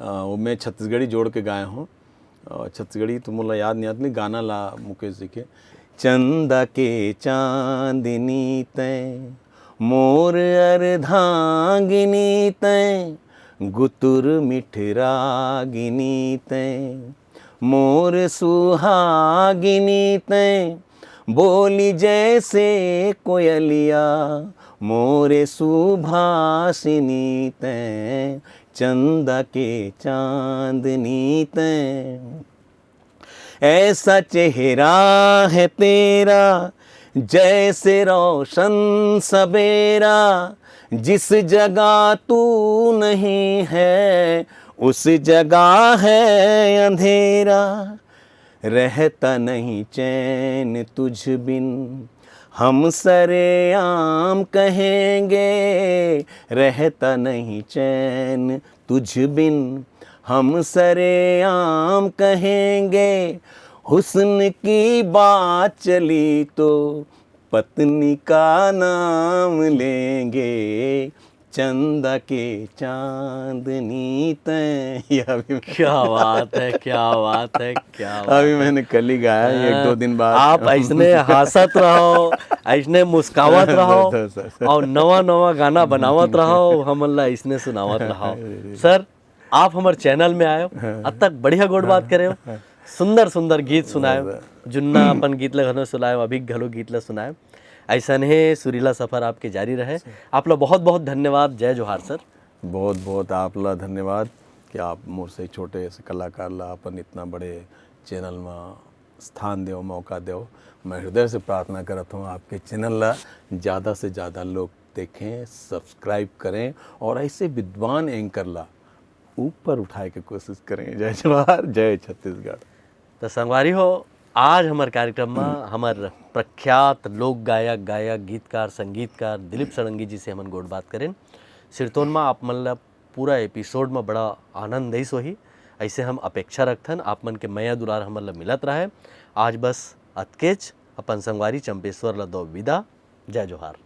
अ, वो मैं छत्तीसगढ़ी जोड़ के गाए हूँ। अ, छत्तीसगढ़ी तो मोला याद नहीं आत, नहीं गाना ला मुकेश जी के। चंदा के चांदनी तय, मोर अर्धांगिनी तय, गुतुर मिठ रागिनी तय, मोर सुहागिनी तय, बोली जैसे कोयलिया, मोरे सुभाषिनी तय, चंदा के चांदनी तय। ऐसा चेहरा है तेरा, जैसे रोशन सवेरा, जिस जगह तू नहीं है, उस जगह है अंधेरा। रहता नहीं चैन तुझ बिन, हम सरेआम कहेंगे। रहता नहीं चैन तुझ बिन, हम सरेआम कहेंगे। हुस्न की बात चली तो पत्नी का नाम लेंगे। चंदा के चांदनी तय। ये अभी मैं क्या बात है, क्या बात है, क्या बात अभी है। मैंने कल ही गाया, एक दो दिन बाद। आप ऐसने हंसत रहो, ऐसने मुस्कावत रहो, सर, सर, सर। और नवा नवा गाना बनावत रहो, हमन ला ऐसने सुनावत रहो। सर, आप हमर चैनल में आयो, हाँ। अतक बढ़िया गोठ बात करे हो, हाँ। सुंदर सुंदर गीत सुनायो, हाँ, हाँ। जुन्ना अपन गीत ला घलो सुनायो, अभी घलो गीत ला सुनायो। ऐसन हे सुरीला सफर आपके जारी रहे। सर। आप ला बहुत बहुत धन्यवाद। जय जोहार सर। बहुत बहुत आप ला धन्यवाद कि आप मोर से छोटे से कलाकार ला अपन इतना बड़े चैनल में स्थान देव, मौका देव। मैं हृदय से प्रार्थना करत हूँ आपके चैनल ला ज़्यादा से ज़्यादा लोग देखें, सब्सक्राइब करें और ऐसे विद्वान एंकर ला ऊपर उठाए के कोशिश करें। जय जोहार, जय छत्तीसगढ़। तो संगवारी हो, आज हमर कार्यक्रम में हमर प्रख्यात लोक गायक, गायक, गीतकार, संगीतकार दिलीप षडंगी जी से हमन गोठ बात करें। सिरतोन म आप मन ल पूरा एपिसोड म बड़ा आनंद अइस होही। अइसे हम अपेक्षा रखथन, आप मन के मया दुलार हमन ल मिलत रहय। आज बस अतकेच। अपन संगवारी चंपेश्वर ल दो विदा। जय जोहार।